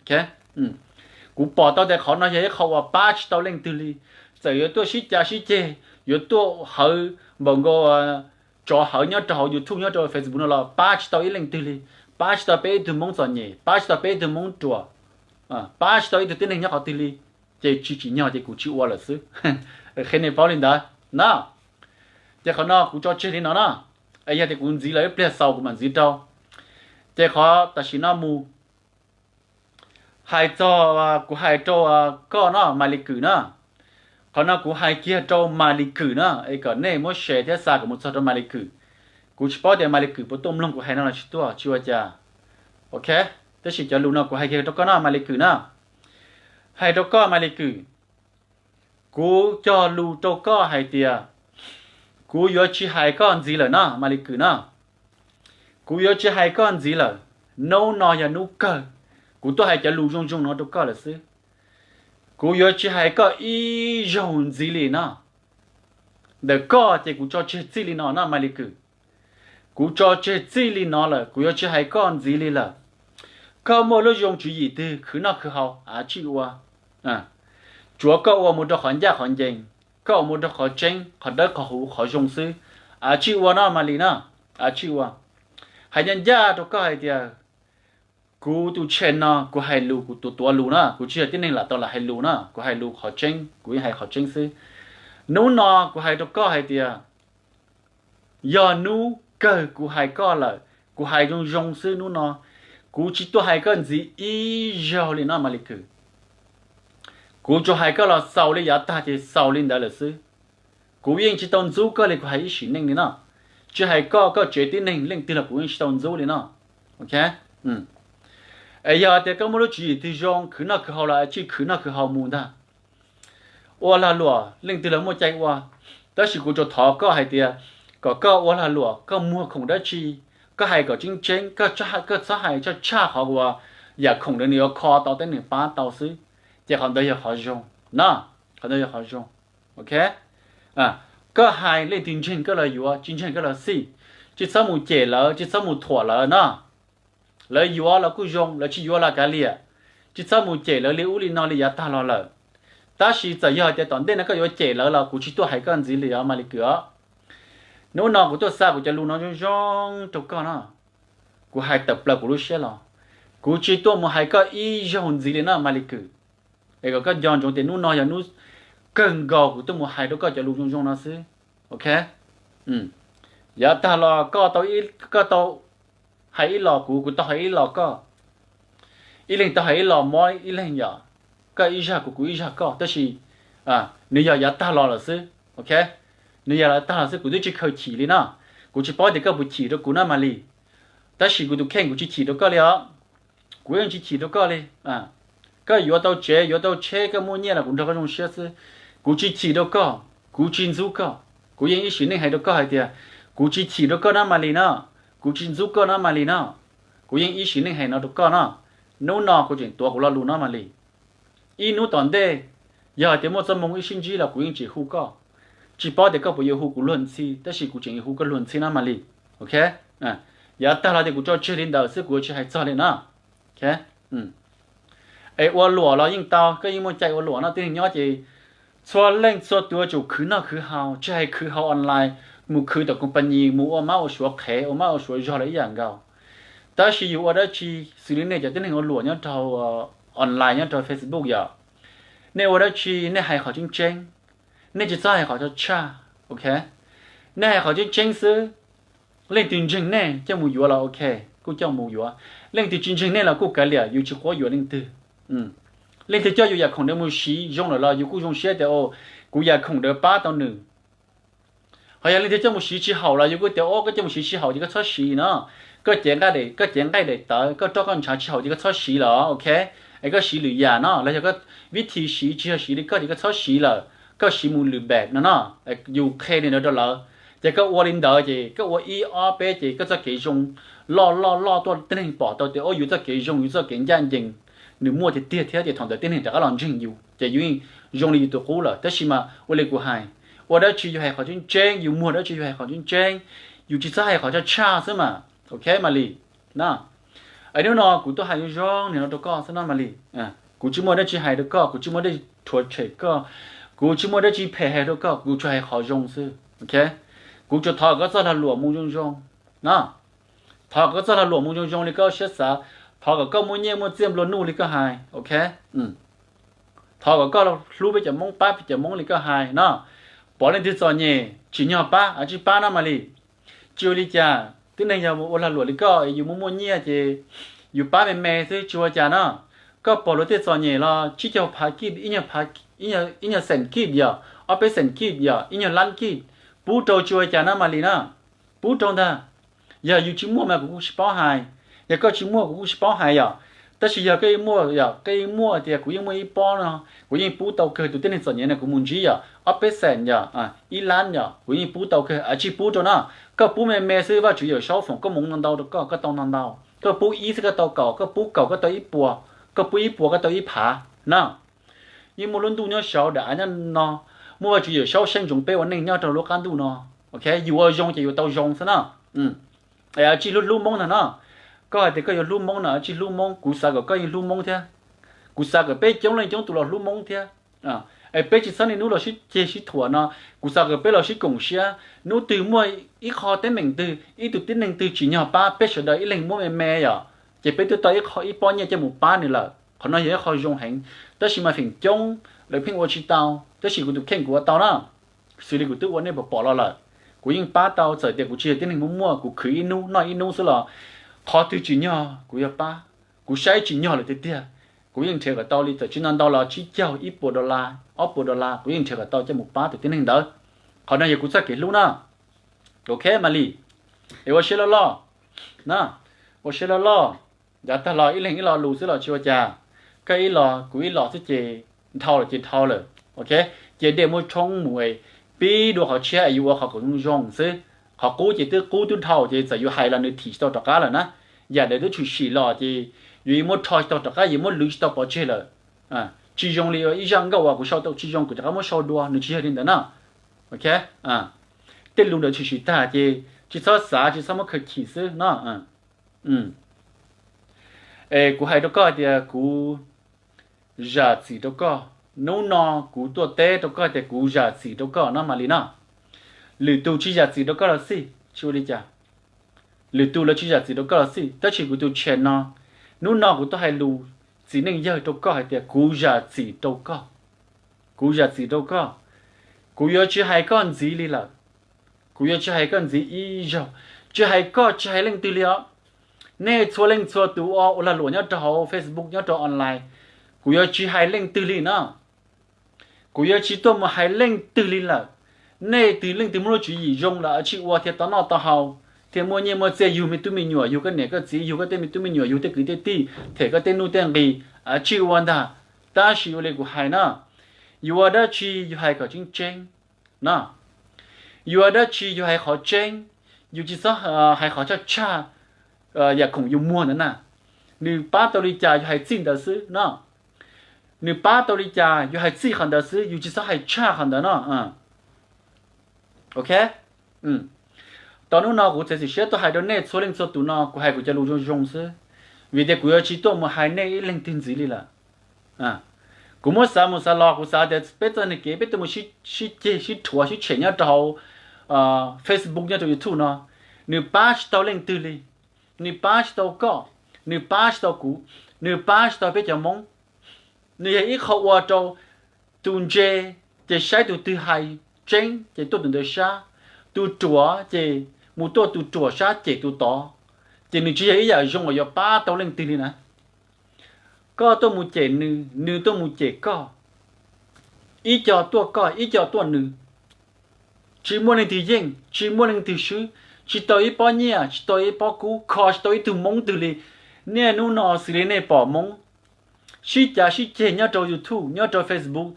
Ok. Kuv pom tau tias qhov no yog ib qho uas pab tsis tau leej twg li. Txawm yuav tuaj sib cav sib ceg, yuav tuaj hawv npaum nkaus tsov hawv nyob rau hauv YouTube nyob rau Facebook no los pab tsis tau ib leej twg li. Pab tsis tau peb ib tug Hmoob txom nyem, pab tsis tau peb ib tug Hmoob ruam, pab tsis tau ib tug tib neeg nyob qhov twg li. Ces tsis tsim nyog ces kuv tsis ua lawm xwb. Qhia nej paub li ntawd na. Ces qhov no kuv tso tseg li no na. Yog tias kuv ntxiv lawm ib pliag xaus kuv mam ntxiv rau. Ces qhov tam sim no mus hais txog, kuv hais rau koj no Malis Kwm na. Qhov no kuv hais kiag rau Malis Kwm na, es kom nej muab share thiab xa kom mus txog rau Malis Kwm. Kuv tsis paub tias Malis Kwm puas tuaj mloog kuv hais no los tsis tuaj, tsis ua cas. Ok. Tab sis cov lus no kuv hais kiag rau koj no Malis Kwm na. Hais rau koj Malis Kwm, kuv cog lus rau koj hais tias kuv yuav tsis hais koj ntxiv lawm na Malis Kwm na. Kuv yuav tsis hais koj ntxiv lawm. Hnub no yog hnub kawg, kuv tuaj hais cov lus zoo zoo no rau koj lawm xwb. Kuv yuav tsis hais koj ib zaug ntxiv li no. Ntawm koj ces kuv tso tseg txij li no na Malis Kwm. Kuv tso tseg txij li no lawm, kuv yuav tsis hais koj ntxiv li lawm. Koj muaj lub zoo tswv yim twg khwv noj khwv haus av tsij ua. Tsuav koj ua mus rau qhov ncaj qhov ncees, koj ua mus rau qhov tseeb, qhov dawb qhov huv qhov zoo xwb. Av tsij ua no Malis na, av tsij ua. Hais ncaj ncaj rau koj hais tias kuv tus channel no kuv hais lus kuv tuav tuav lus na, kuv tsis yog tib neeg lam tau lam hais lus na, kuv hais lus qhov tseeb, kuv yeej hais qhov tseeb xwb. Hnub no kuv hais rau koj hais tias yog hnub kawg kuv hais koj lawm, kuv hais zoo zoo xwb hnub no. Kuv tsis tuaj hais koj ntxiv ib zaug li no Malis Kwm. Kuv tsuas hais koj los xaus li yav tag ces xaus li ntawd lawm xwb. Kuv yeej tsis tau ntxub koj li, kuv hais ib sim neej li no. Tsis hais koj, koj tsev tib neeg leej twg los kuv yeej tsis tau ntxub li no. Ok. Es yog tias koj muaj lub tswv yim twg zoo khwv noj khwv haus los tsij khwv noj khwv haus mus ntag. Ua lag luam leej twg los muaj cai ua, tab sis kuv tsuas thov koj hais tias kom koj ua lag luam koj muag khoom dab tsi, koj hais kom tseeb tseeb, koj txhob hais tshaj tshaj qhov uas yam khoom ntawd nws yuav kho tau thiab nws pab tau xwb, ces qhov ntawd yog qhov zoo na, qhov ntawd yog qhov zoo. Ok. Koj hais leej twg ntseeg koj los yuav, tsis ntseeg koj los xij, tsis txhob mus cem lawv, tsis txhob mus thuam lawv no. Lawv yuav los kuj zoo, lawv tsis yuav los kav liam. Tsis txhob mus cem lawv li ub li no li yav tag los lawm. Tab sis txawm yog tias tom ntej no koj yuav cem lawv los kuv tsis tuaj hais koj ntxiv li os Malis Kwm os. Hnub no kuv tuaj xa kuv cov lus no zoo zoo rau koj no. Kuv hais tawm plaws kuv lub siab los, kuv tsis tuaj mus hais koj ib zaug ntxiv li no Malis Kwm. Es kom koj nco ntsoov tias hnub no yog hnub kawg nkaus kuv tuaj mus hais rau koj cov lus zoo zoo no xwb. Ok. Yav tag los koj tau hais ib los kuv, kuv tau hais ib los koj. Ib leeg tau hais ib los mob ib leeg yom. Koj ib zag kuv, kuv ib zag koj, tab sis nws yog yav tag los lawm xwb. Ok. Nws yog yav tag los xwb, kuv twb tsis khaws chim li no. Kuv tsis paub tias koj puas chim rau kuv na Malis. Tab sis kuv tus kheej kuv tsis chim rau koj li os. Kuv yeej tsis chim rau koj li. Koj yuav tau tsev yuav tau tsheb, koj muaj nyiaj los kuv nrog koj zoo siab xwb. Kuv tsis chim rau koj, kuv tsis ntxub koj. Kuv yeej ib sim neej hais rau koj hais tias kuv tsis chim rau koj na Malis no, kuv tsis ntxub koj na Malis no. Kuv yeej ib sim neej hais no rau koj no. Hnub no kuv tseem tuav kuv lo lus no Malis. Ib hnub tom ntej, yog hais tias muaj txoj hmoo ib sib ntsib los kuv yeej tsis hu koj. Tsis paub tias koj puas yuav hu kuv luag ntxhi, tab sis kuv tseem yuav hu koj luag ntxhi na Malis. Ok. Yav tag los tias kuv tso tseg li ntawd xwb, kuv yuav tsis hais txog li na. Es ua luam los yeej tau, koj yeej muaj cai ua luam no, tib neeg nyob ces txhua leej txhua tus yuav tsum khwv noj khwv haus, tsis hais khwv hauv online, mus khwv tom company, mus ua mab ua suav qhev, ua mab ua suav zog los ib yam nkaus. Tab sis yus ua dab tsi, xws li nej cov tib neeg ua luam nyob rau online nyob rau Facebook yom, nej ua dab tsi nej hais qhov tseeb tseeb, nej tsis txhob hais qhov tshaj tshaj. Ok. Nej hais qhov tseeb tseeb xwb, leej twg ntseeg nej coj mus yuav los ok. kuj coj mus yuav. Leej twg tsis ntseeg nej los kuj kav liam, yus tsis quab yuav leej twg. Leej twg coj yus yam khoom ntawd mus siv zoo lawm los yus kuj zoo siab tias, o, kuv yam khoom ntawd pab tau nws. Ho yog leej twg coj mus siv tsis haum los yus kuj tias, o, koj coj mus siv tsis haum ces koj txhob siv no. Koj cev nqaij daim, koj cev nqaij daim tawv, koj roj koj ntshav tsis haum ces koj txhob siv los, ok, es koj siv lwm yam no, los yog koj vib thi siv tsis yog siv li koj ces koj txhob siv lawm, koj siv mus lwm npaim no no. Yus qhia li ntawd rau lawv, ces koj ua li ntawd ces koj ua ib ob peb ces koj txoj kev zoo loj loj loj tuaj, tib neeg pom tau tias, o, yus txoj kev zoo, yus txoj kev ncaj ncees, nws muaj tiag tiag thiab, ces thaum ntawd tib neeg rov qab los ntseeg yus, ces yus yeej zoo li yus tus qub lawm. Tab sis mas ua li kuv hais, ua dab tsi yus hais qhov tseeb tseeb, yus muag dab tsi yus hais qhov tseeb tseeb, yus tsis txhob hais qhov tshaj tshaj xwb mas, ok Malis na. Es hnub no kuv tuaj hais zoo zoo li no rau koj xwb no Malis. Kuv tsis muaj dab tsi hais rau koj, kuv tsis muaj dab tsi rhuav tshem koj, kuv tsis muaj dab tsi phem hais rau koj, kuv tsuas hais qhov zoo xwb, ok. Kuv tsuas thov koj txoj lag luam mus zoo zoo na. Thov koj txoj lag luam mus zoo zoo li koj siab xav, thov kom koj muaj nyiaj muaj txiaj nplua nuj li koj hais, ok. Thov kom koj hlub peb cov Hmoob, pab peb cov Hmoob li koj hais no. Pom leej twg txom nyem tsim nyog pab, a, tsis pab no Malis. Tsis ua li cas, tib neeg yog ua lag luam li koj, yus muaj muaj nyiaj ces yus pab me me xwb tsis ua cas no. Koj pom luag tej txom nyem los tsib caug phav kij, ib nyuag xeem kij yom, ob peb xeem kij yom, ib nyuag lab kij, pub rau tsis ua cas no Malis na. Pub rau ntag. Yog yus tsis muaj mas kuv kuj tsis paub hais, yog koj tsis muaj kuv kuj tsis paub hais yom. Tab sis yog koj muaj yom, koj muaj tias kuv yeej muaj ib pob no, kuv yeej pub tau kawg tus tib neeg txom nyem no, kuv mus ntsib yom, ob peb xeem yom, ib lab yom, kuv yeej pub tau kawg, a, tsij pub rau no. Koj pub me me xwb Vajtswv Yawmsaub foom koob hmoov ntau ntau rau koj, koj tau ntau ntau. Koj pub ib xwb koj tau kaum, koj pub kaum koj tau ib puas, koj pub ib puas koj tau ib phav na. Yeej muaj lub ntuj nyob saud, daim av nyob no, muaj Vajtswv Yawmsaub saib ntsoov peb ua neej nyob rau lub qab ntuj no. Ok, yus ua zoo ces yus tau zoo xwb na. Es a tsij hlub hlub Hmoob ntag no. Koj hais tias koj yuav hlub Hmoob no, a tsij hlub Hmoob, kuv xav kom koj yeej hlub Hmoob thiab. Kuv xav kom peb coob leej coob tus los hlub Hmoob thiab. Es peb tsis txhob niaj hnub los sib ceg sib thuam no, kuv xav kom peb los sib koom siab. Hnub twg muaj ib qho teeb meem twg, ib tug tib neeg twg tsim nyog pab peb sawv daws ib leeg muab me me yom, ces peb twb tau ib qho, ib pob nyiaj coj mus pab nws lawm. Qhov no yog ib qho zoo heev, tab sis mas feem coob lawv pheej ua tsis tau, tab sis kuv tus kheej kuv ua tau na. Xws li kuv twb ua nej pom pom los lawm, kuv yeej pab tau, txawm tias kuv tsis yog tib neeg muaj muaj, kuv khwv ib hnub noj ib hnub xwb los qhov twg tsim nyog kuv yuav pab. Kuv saib tsim nyog lawm tiag tiag, kuv yeej nrhiav kom tau li txawm tsis ntau ntau los tsib caug, ib puas dollar, ob puas dollar kuv yeej nrhiav kom tau coj mus pab tus tib neeg ntawd. Qhov no yog kuv txoj kev hlub na. Ok Malis, es ua siab loj loj na, ua siab loj loj. Yav tag los ib leeg ib lo lus xwb los tsis ua cas, koj ib lo kuv ib lo xwb ces dhau lawm ces dhau lawm. Ok, cia dej muab tshoob mus es pib dua qhov tshiab es yus ua qhov kom zoo zoo xwb. Qhov qub ces twb qub twb dhau ces txawm yus hais los nws thim tsis tau rov qab lawm na. Yam ntawd twb tshwm sim los ces yus yeej muab rho tsis tau rov qab, yeej muab lwv tsis tau pov tseg lawm. Tsis zoo li ib zaj nkauj uas kuv sau tau tsis zoo kuv rov qab muab sau dua, nws tsis yog li ntawd na. Ok, tej lus ntawd tshwm sim tag ces tsis txhob xav, tsis txhob muab khaws chim xwb no. Es kuv hais rau koj hais tias kuv zam txim rau koj. Hnub no kuv tuaj teb rau koj tias kuv zam txim rau koj no mas li no. Lwm tus tsis zam txim rau koj los xij, tsis ua li cas. Lwm tus lawv tsis zam txim rau koj los xij, tab sis kuv tus channel no, hnub no kuv tuaj hais lus txiv neej yawg rau koj hais tias kuv zam txim rau koj. Kuv zam txim rau koj. Kuv yuav tsis hais koj ntxiv li lawm. Kuv yuav tsis hais koj ntxiv ib zaug, tsis hais koj tsis hais leej twg li os. Nej txhua leej txhua tus ua lag luam nyob rau hauv Facebook nyob rau online, kuv yuav tsis hais leej twg li no. Kuv yuav tsis tuaj mus hais leej twg li lawm. Nej twg leej twg muaj lub tswv yim zoo los a tsij ua thiaj tau noj tau haus, thiaj muaj nyiaj muaj txiaj, yug me tub me nyuam, yug koj niam koj txiv, yug koj tej me tub me nyuam, yug tej kwv tej tij, them koj tej nuj tej nqis, a tsij ua ntag. Tab sis ua li kuv hais na, yus ua dab tsi yus hais kom tseeb tseeb no. Yus ua dab tsi yus hais qhov tseeb, yus tsis txhob hais qhov tshaj tshaj. Yam khoom yus muag ntawd na, nws pab tau li cas yus hais txij ntawd xwb no. Nws pab tau li cas yus hais txij qhov ntawd xwb, yus tsis txhob hais tshaj qhov ntawd no. Ok, tau hnub no kuv txiav txim siab tuaj hais rau nej txhua leej txhua tus no, kuv hais kuv cov lus zoo zoo xwb, vim tias kuv yuav tsis tuaj mus hais nej ib leeg twg ntxiv li lawm. Kuv muab xav mus xav los kuv xav tias peb txoj niag kev peb tuaj mus sib ceg sib rhuav sib tshem nyob rau hauv Facebook nyob rau YouTube no, nws pab tsis tau leej twg li. Nws pab tsis tau koj, nws pab tsis tau kuv, nws pab tsis tau peb cov Hmoob. Nws yog ib qho ua rau tus ntse ces saib tus twg hais tseeb ces tuaj tus ntawd sab, tus ruam ces mus tuaj tus ruam sab cem tus tod, Ces nws tsis yog ib yam zoo uas yuav pab tau leej twg li na. Koj tuaj mus cem nws, nws tuaj mus cem koj, ib co tuaj koj ib co tuaj nws, tsis muaj leej twg yeej, tsis muaj leej twg swb, tsis tau ib pob nyiaj, tsis tau ib pob kub, kho tsis tau ib tug Hmoob twg li. Niaj hnub no xws li nej pom Hmoob sib cav sib ceg nyob rau YouTube, nyob rau Facebook,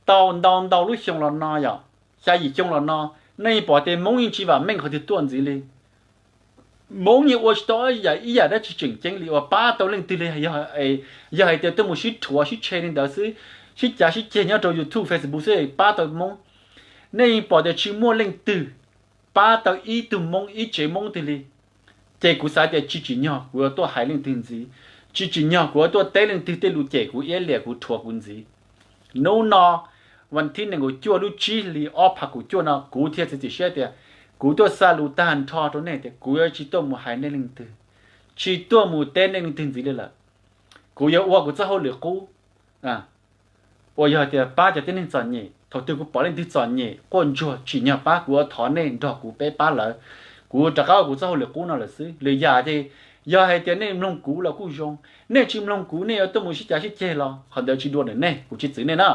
tau ntau ntau lub xyoo los no yom, xya yim xyoo los no, nej yeej pom tias Hmoob yeej tsis vam meej qhov twg tuaj ntxiv li. Hmoob yeej ua tsis tau ib yam, ib yam dab tsi tseem ceeb li uas pab tau leej twg li, yog hais tias tuaj mus sib rhuav sib tshe li ntawd xwb, sib cav sib ceg nyob rau YouTube, Facebook xwb pab tau Hmoob. Nej yeej pom tias tsis muaj leej twg pab tau ib tug Hmoob, ib tsev Hmoob twg li. Ces kuv xav tias tsis tsim nyog kuv yuav tuaj hais leej twg ntxiv, tsis tsim nyog kuv yuav tuaj teb leej twg tej lus cem kuv iab liam, kuv rhuav kuv ntxiv. Hnub no, vas thib nees nkaum cuaj lub tsib hlis ob phav kaum cuaj no, kuv thiaj txiav txim siab tias kuv tuaj xa lus tag nrho rau nej tias kuv yuav tsis tuaj mus hais nej leej twg, tsis tuaj mus teb nej leej twg ntxiv li lawm. Kuv yuav ua kuv txoj hauj lwm qub uas yog tias pab cov tib neeg txom nyem. Thaum twg kuv pom leej twg txom nyem quaj ntsuag tsim nyog pab, kuv yuav thov nej nrog kuv peb pab lawv. Kuv rov qab ua kuv txoj hauj lwm qub no lawm xwb. Lwm yam ces yog hais tias nej mloog kuv los kuj zoo, nej tsis mloog kuv, nej yuav tuaj mus sib cav sib ceg los qhov ntawd tsis dua ntawm nej, kuv tsis txwv nej na.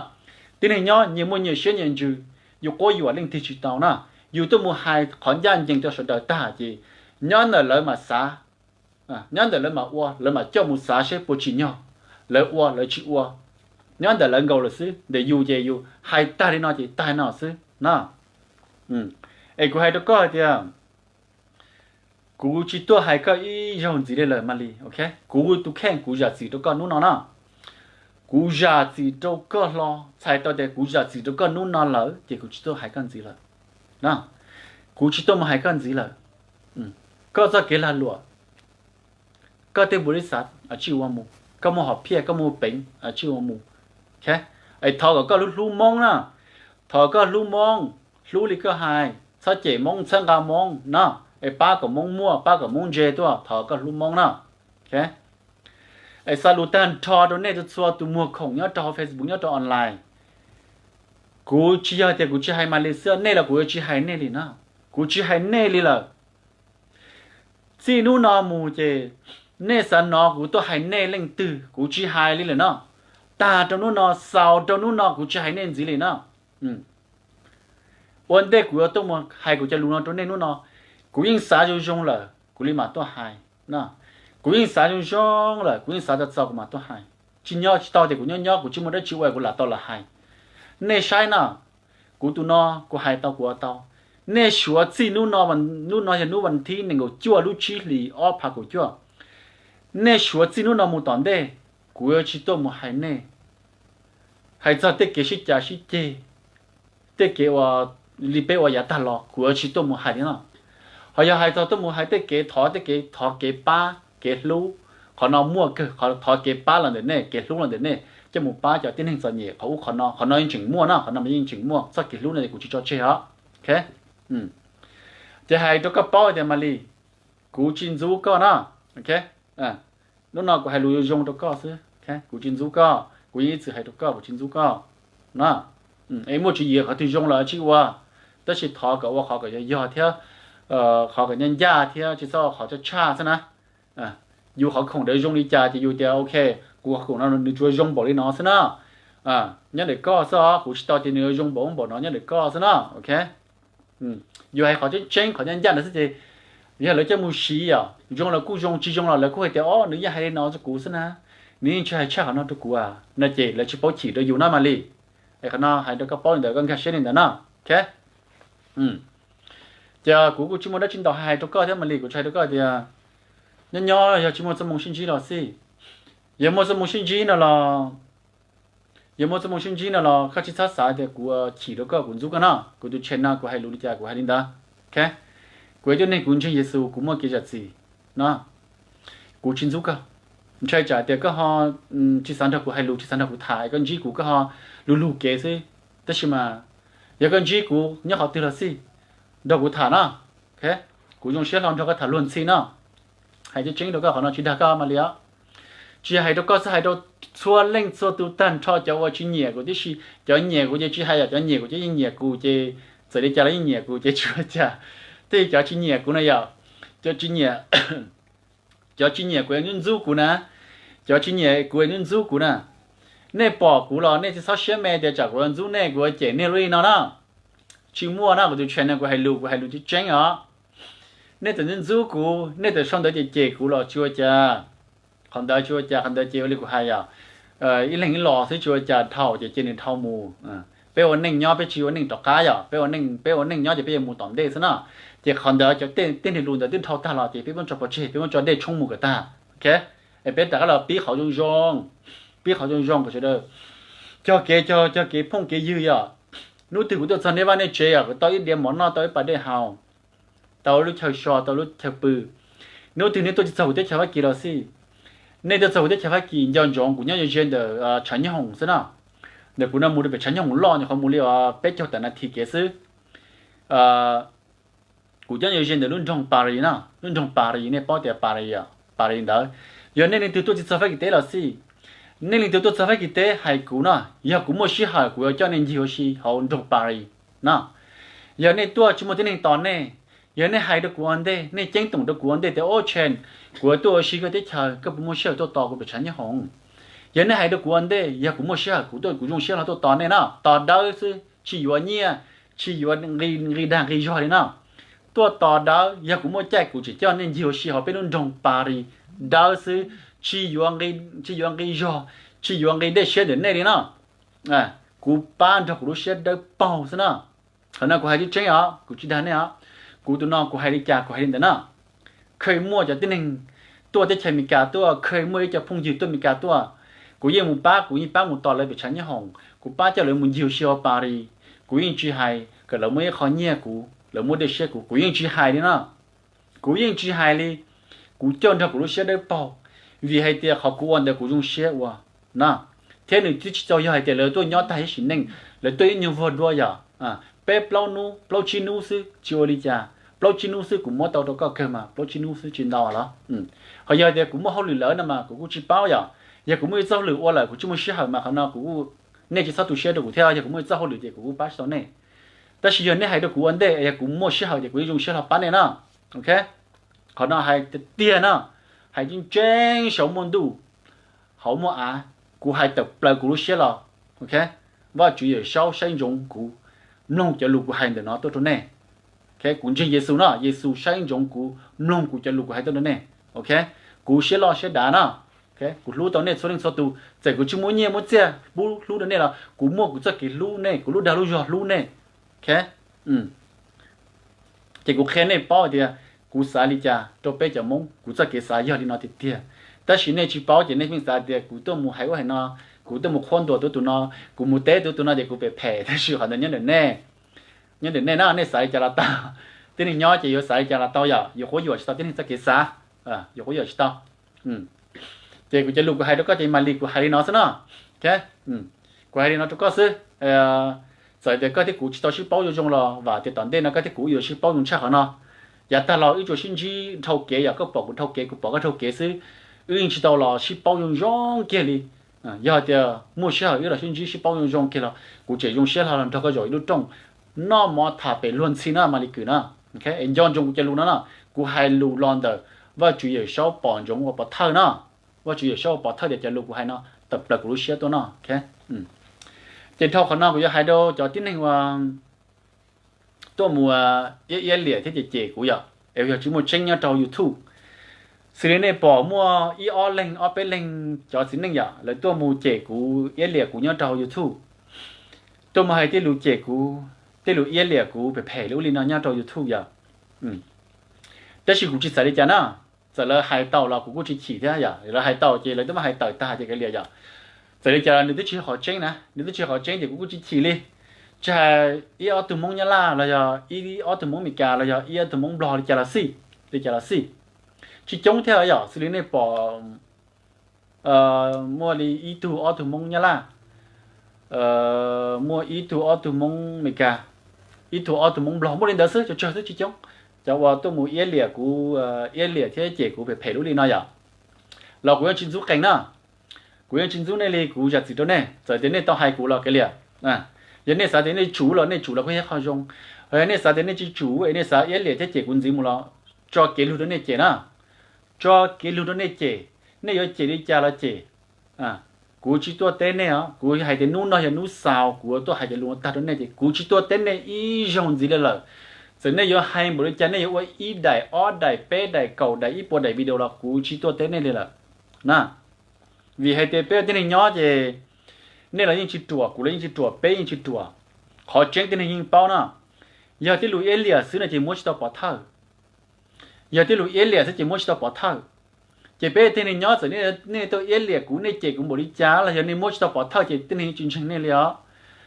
Tib neeg nyob nyias muaj nyias siab nyias ntsws, yus quab yuam leej twg tsis tau na. Yus tuaj mus hais qhov ncaj ncees rau sawv daws tag ces nyob ntawm lawv mam xav, nyob ntawm lawv mam ua, lawv mam coj mus xav seb puas tsim nyog lawv ua lawv tsis ua. Nyob ntawm lawv nkaus lawm xwb, ntawm yus ces yus hais tag li no ces tag li no xwb na. Es kuv hais rau koj hais tias kuv tsis tuaj hais koj ib zaug ntxiv li lawm Malis, ok? Kuv tus kheej kuv zam txim rau koj hnub no na. Kuv zam txim rau koj hlo, txhais tau tias kuv zam txim rau koj hnub no lawm ces kuv tsis tuaj hais koj ntxiv lawm. Kuv tsis tuaj mus hais koj ntxiv lawm. Koj txoj kev lag luam, koj tej npua li xav tsij ua mus, koj muaj hom phiaj, koj muaj peev tsij ua mus. Es thov kom koj hlub hlub Hmoob na, thov koj hlub Hmoob, hlub li koj hais, txhob cem Hmoob, txhob nqa Hmoob na, es pab kom Hmoob muaj, pab kom Hmoob ntse tuaj, thov koj hlub Hmoob na. Es xa lus tag nrho rau nej txhua tus muag khoom nyob rau hauv Facebook, nyob rau online. Kuv tsis yog tias kuv tsis hais Malis xwb, nej los kuv yuav tsis hais nej li na. Kuv tsis hais nej li lawm. Txij hnub no mus ces nej xav hnov kuv tuaj hais nej leej twg kuv tsis hais li lawm no. Tag rau hnub no, xaus rau hnub no kuv tsis hais nej ntxiv li na. Ua ntej kuv yuav tuaj mus hais kuv cov lus no rau nej hnub no, kuv yeej xav zoo zoo lawm kuv li mam tuaj hais. Kuv yeej xav zoo zoo lawm, kuv yeej xav txog txog kuv mam tuaj hais. Tsis nyob tsis tau tias kuv nyob nyob kuv tsis muaj dab tsi ua kuv lam tau los hais. Nej saib na, kuv tus no kuv hais tau kuv ua tau. Nej suav txij hnub no, hnub no yog hnub vas thib nees nkaum cuaj lub tsib hlis ob phav kaum cuaj. Nej suav txij hnub no mus tom ntej, kuv yuav tsis tuaj mus hais nej, hais txog tej kev sib cav sib ceg, tej kev ua li peb ua yav tag los kuv yuav tsis tuaj mus hais li no. Ho yog hais txog tuaj mus hais tej kev thov, tej kev thov kev pab kev hlub, qhov no muaj kawg, qhov thov kev pab los ntawm nej, kev hlub los ntawm nej, coj mus pab cov tib neeg txom nyem qhov ub qhov no, qhov no yeej tseem muaj na, qhov no mas yeej tseem muaj, txoj kev hlub no kuv tsis tso tseg os. Ces hais rau koj paub tias Malis, kuv tsis ntxub koj na. Hnub no kuv hais lus zoo zoo rau koj xwb, kuv tsis ntxub koj, kuv yeej ib txwm hais rau koj kuv tsis ntxub koj na. Es muaj tswv yim qhov twg zoo los tsij ua, tab sis thov kom ua qhov kom yog yog thiab, qhov kom ncaj ncaj thiab tsis txhob ua qhov tshaj tshaj xwb na. Yus qhov khoom ntawd zoo li cas ces yus tias ok, kuv qhov khoom no nws tsuas zoo npaum li no xwb na. Nyob ntawm koj xwb os, kuv tsis tau tias nws zoo npaum ub npaum no, nyob ntawm koj xwb na, ok. Yus hais qhov tseeb tseeb qhov ncaj ncaj ntawd xwb ces yog lawv coj mus siv os, zoo los kuj zoo, tsis zoo los lawv kuj hais tias o nws yeej hais li no rau kuv xwb na, nws yeej tsis hais tshaj qhov no rau kuv no ces lawv tsis paub chim rau yus na Malis. Es qhov no hais rau koj paub li ntawd, koj nkag siab li ntawd na, ok. Ces kuv kuj tsis muaj dab tsi ntau hais rau koj thiab Malis, kuv tsuas hais rau koj tias nyob nyob yog tsis muaj txoj moo sib ntsib los xij, yog muaj txoj moo sib ntsib no los, yog muaj txoj moo sib ntsib no los koj tsis txhob xav tias kuv chim rau koj, kuv ntxub koj no. Kuv tus channel no kuv hais lus li cas kuv hais li ntawd, ok. Kuv yog tib neeg kuv ntseeg Yexus, kuv muaj kev zam txim no. Kuv tsis ntxub koj. Ntshai tsam tias koj ho tsis xav nrog kuv hais lus, tsis xav nrog kuv tham, koj ntsib kuv koj ho lug lug kev xwb. Tab sis mas yog koj ntsib kuv nyob qhov twg los xij, nrog kuv tham no, ok. Kuv zoo siab hlo nrog koj tham luag ntxhi no. Hais tseeb tseeb rau koj, qhov no tsis dag koj Malis os. Tsis hais rau koj xwb, hais rau txhua leej txhua tus tag nrho, cov uas tsis nyiam kuv tib si. Cov nyiam kuv ces tsis hais, yog cov nyiam kuv ces yeej nyiam kuv ces txawm li cas los yeej nyiam kuv ces tsis ua cas. Tej cov tsis nyiam kuv na yom, cov tsis nyiam Cov tsis nyiam kuv es ntxub ntxub kuv na, cov tsis nyiam kuv es ntxub ntxub kuv na, nej pom kuv los nej tsis txhob siab me tias tsam kuv yuav ntxub nej, kuv yuav cem nej li no na. Tsis muaj na, kuv tus channel kuv hais lus, kuv hais lus tseeb tseeb os. Nej txawm ntxub ntxub kuv, nej txawm sau ntawv cem cem kuv los tsis ua cas. Qhov ntawd tsis ua cas, qhov ntawd ces ua li kuv hais yom, ib leeg ib los xwb, tsis ua cas, dhau ces cia nws dhau mus. Peb ua neej nyob peb tsis ua neej rov qab yom, peb ua neej, peb ua neej nyob ces peb yuav mus tom ntej xwb na. Ces qhov ntawd cov tej niag lus ntawd twb dhau tag los ces peb muab tso pov tseg, peb muab tso dej tshoob mus kom tag, ok. Es peb rov qab los pib qhov zoo zoo, pib qhov zoo zoo kom sawv daws cog kev, cog, cog kev phooj kev ywg yom. Hnub twg kuv tuaj txog nej vaj nej tsev yom, kuv tau ib diav mov noj, tau ib pas dej haus, tau lub chaw so, tau lub chaw pw. Hnub twg nej tuaj tsis txog kuv teb chaws Fab Kis los xij, nej tuaj txog kuv teb chaws Fab Kis nco ntsoov kuv nyob ze ze ntawm Tshav Nyob Hoom xwb na. Ntawm kuv no mus rau pem Tshav Nyob Hoom loj nyuam qhuav mus li peb caug tam nas this kev xwb. Kuv nyob ze ze ntawm lub nroog Paris na, lub nroog Paris nej paub tias Paris, Paris ntawd. Yog nej leej twg tuaj tsis txog Fab Kis teb los xij, nej leej twg tuaj txog Fab Kis teb hais kuv no, yog kuv muaj sij hawm kuv yuav coj nej ncig ua si hauv nroog Paris na. Yog nej tuaj tsis muaj tib neeg tos nej, yog nej hais rau kuv ua ntej, nej ceeb toom rau kuv ua ntej tias, Ob Tsheej, kuv yuav tuaj ua si koj teb chaws, koj puas muaj sij hawm tuaj tos kuv pem Tshav Nyob Hoom? Yog nej hais rau kuv ua ntej, yog kuv muaj sij hawm kuv tuaj, kuv zoo siab hlo tuaj tos nej na, tos dawb xwb, tsis yuav nyiaj, tsis yuav nqi dag nqi zog li na. Tuaj tos dawb, yog kuv muaj caij kuv tseem coj nej ncig ua si hauv peb lub nroog Paris dawb xwb, tsis yuav nqi, tsis yuav nqi zog, tsis yuav nqi dej siab ntawm nej li na. Kuv pab nrog kuv lub siab dawb paug xwb na. Qhov no kuv hais tseeb tseeb os, kuv tsis dag nej os. Kuv tus no kuv hais li cas kuv hais li ntawd na. Kheev muaj cov tib neeg tuaj teb chaws Amelikas tuaj, kheev muaj ib co phooj ywg tuaj Amelikas tuaj, kuv yeej mus pab, kuv yeej pab mus tos lawv pem Tshav Nyob Hoom, kuv pab coj lawv mus ncig ua si hauv Paris. Kuv yeej tsis hais kom lawv muaj ib qho nyiaj kuv, lawv muaj dej siab kuv, kuv yeej tsis hais li na. Kuv yeej tsis hais li. Kuv coj nrog kuv lub siab dawb paug, vim hais tias qhov kuv ua ntawd kuv zoo siab ua na. Thiab nws twb tsis tau yog hais tias lawv tuaj nyob tag ib sim neej, lawv tuaj ib nyuag vuag dua yom, peb plaub hnub plaub tsib hnub xwb tsis ua li cas, plaub tsib hnub xwb kuv muab tau rau koj kawg mas, plaub tsib hnub xwb tsis ntau los. Ho yog tias kuv muaj hauj lwm lawm no mas kuv kuj tsis paub yom. Yog kuv muaj ib txoj hauj lwm ua lawm kuv tsis muaj sij hawm mas qhov no kuv, nej tsis txhob tu siab rau kuv thiab, yog kuv muaj ib txoj hauj lwm ces kuv kuj pab tsis tau nej. Tab sis yog nej hais rau kuv ua ntej, yog kuv muaj sij hawm ces kuv yeej zoo siab hlo pab nej na. Ok, qhov no hais tiag tiag na, hais tseeb tseeb saum muaj ntuj, hauv muaj av, kuv hais tawm plaws kuv lub siab los. Ok, Vajtswv Yawm Saub saib ntsoov kuv mloog cov lus kuv hais ntawm no tuaj rau nej. Ok, kuv ntseeg Yexus no, Yexus saib ntsoov kuv mloog kuv cov lus kuv hais tuaj rau nej. Ok, kuv siab loj siab dav na. Ok, kuv hlub tau nej txhua leej txhua tus, txawm kuv tsis muaj nyiaj muaj txiaj pub hlub rau nej los kuv muaj kuv txoj kev hlub nej, kuv lub dag lub zog hlub nej. Ok, ces kuv qhia nej paub tias kuv xav li cas rau peb cov Hmoob, kuv txoj kev xav yog li no tiag tiag. Tab sis nej tsis paub ces nej pheej xav tias kuv tuaj mus hais ub hais no, kuv tuaj mus qhuab ntuas tus tus no, kuv mus teb tus tus no ces kuv phem phem, tab sis qhov ntawd nyob ntawm nej. Nyob ntawm nej na, nej xav li cas los tau. Tib neeg nyob ces yuav xav li cas los tau yom, yuav quab yuam tsis tau tib neeg txoj kev xav, yuav quab yuam tsis tau. Ces kuv cov lus kuv hais rau koj ces mam li kuv hais li no xwb no. Ok, kuv hais li no rau koj xwb. Txawm tias koj thiab kuv tsis tau sib paub zoo zoo los vam tias tom ntej no koj thiab kuv yuav sib paub zoo tshaj qhov no. Yav tag los wb tsuas sib ntsib dhau kev, yog koj pom kuv dhau kev, kuv pom koj dhau kev xwb, wb yeej tsis tau los sib paub zoo zoo kiag li. Yog hais tias muaj sij hawm wb los sib ntsib sib paub zoo zoo kiag los kuv tseem zoo siab hlo los nrog koj zaum ib lub rooj, noj mov tham pem luag ntxhi na Malis Kwm na. Es nco ntsoov kuv cov lus no na, kuv hais lus los ntawm Vajtswv Yawm Saub pom ntsoov ua pov thawj na. Vajtswv Yawm Saub ua pov thawj tias cov lus kuv hais no tawm plaws kuv lub siab tuaj no. Ces dhau qhov no kuv yuav hais rau cov tib neeg uas tuaj mus iab iab liam thiab cem cem kuv yom, es yog tsis muaj tseeb nyob rau YouTube. Xws li nej pom muaj ib ob leeg ob peb leeg cov txiv neej yom, lawv tuaj mus cem kuv iab liam kuv nyob rau YouTube, tuaj mus hais tej lus cem kuv, tej lus iab liam kuv phem phem li ub li no nyob rau YouTube yom. Tab sis kuv tsis xav li cas na, txawm lawv hais tau los kuv kuj tsis chim thiab yom, lawv hais tau ces lawv twb muab hais tawm tag ces kav liam yom. Txawm li cas los nws twb tsis yog qhov tseeb na, nws twb tsis yog qhov tseeb ces kuv kuj tsis chim li. Tsis hais ib ob tug Hmoob Nyab Laj los yog ib ob tug Hmoob Meskas los yog ib ob tug Hmoob Nplog li cas los xij, li cas los xij, tsis coob thiab yom. Xws li nej pom muaj li ib tug ob tug Hmoob Nyab Laj, muaj ib tug ob tug Hmoob Meskas, ib tug ob tug Hmoob Nplog, muaj li ntawd xwb, tsawg tsawg xwb tsis coob. Cov uas tuaj mus iab liam kuv, iab liam thiab cem kuv phem phem li ub li no yom, los kuv yeej tsis ntxub qees na. Kuv yeej tsis ntxub nej li, kuv zam txim rau nej. Txawm tias nej tau hais kuv los kav liam. Yog nej xav tias nej tsum los nej tsum los kuj yog qhov zoo. Yog nej xav tias nej tsis tsum es nej xav iab liam thiab cem kuv ntxiv mus los tso kev lug rau nej cem na. tso kev lug rau nej cem, nej yuav cem li cas los cem. Kuv tsis tuaj teb nej os, kuv hais tias hnub no yog hnub xaus kuv yuav tuaj hais cov lus no tag rau nej ces kuv tsis tuaj teb nej ib zaug ntxiv li lawm. Txawm nej yuav hais npaum li cas, nej yuav ua ib daim ob daim peb daim kaum daim ib puas daim video los kuv tsis tuaj teb nej li lawm na. Vim hais tias peb ua tib neeg nyob ces nej los yeej tsis ruam, kuv los yeej tsis ruam, peb yeej tsis ruam. Qhov tseeb tib neeg yeej paub na, yog tib lus iab liam xwb no ces muab tsis tau pov thawj. Yog tib lus iab liam xwb ces muab tsis tau pov thawj. Ces peb tib neeg nyob txawm nej tuaj iab liam kuv, nej cem kuv npaum li cas los yog nej muab tsis tau pov thawj ces tib neeg yeej tsis ntseeg nej li os.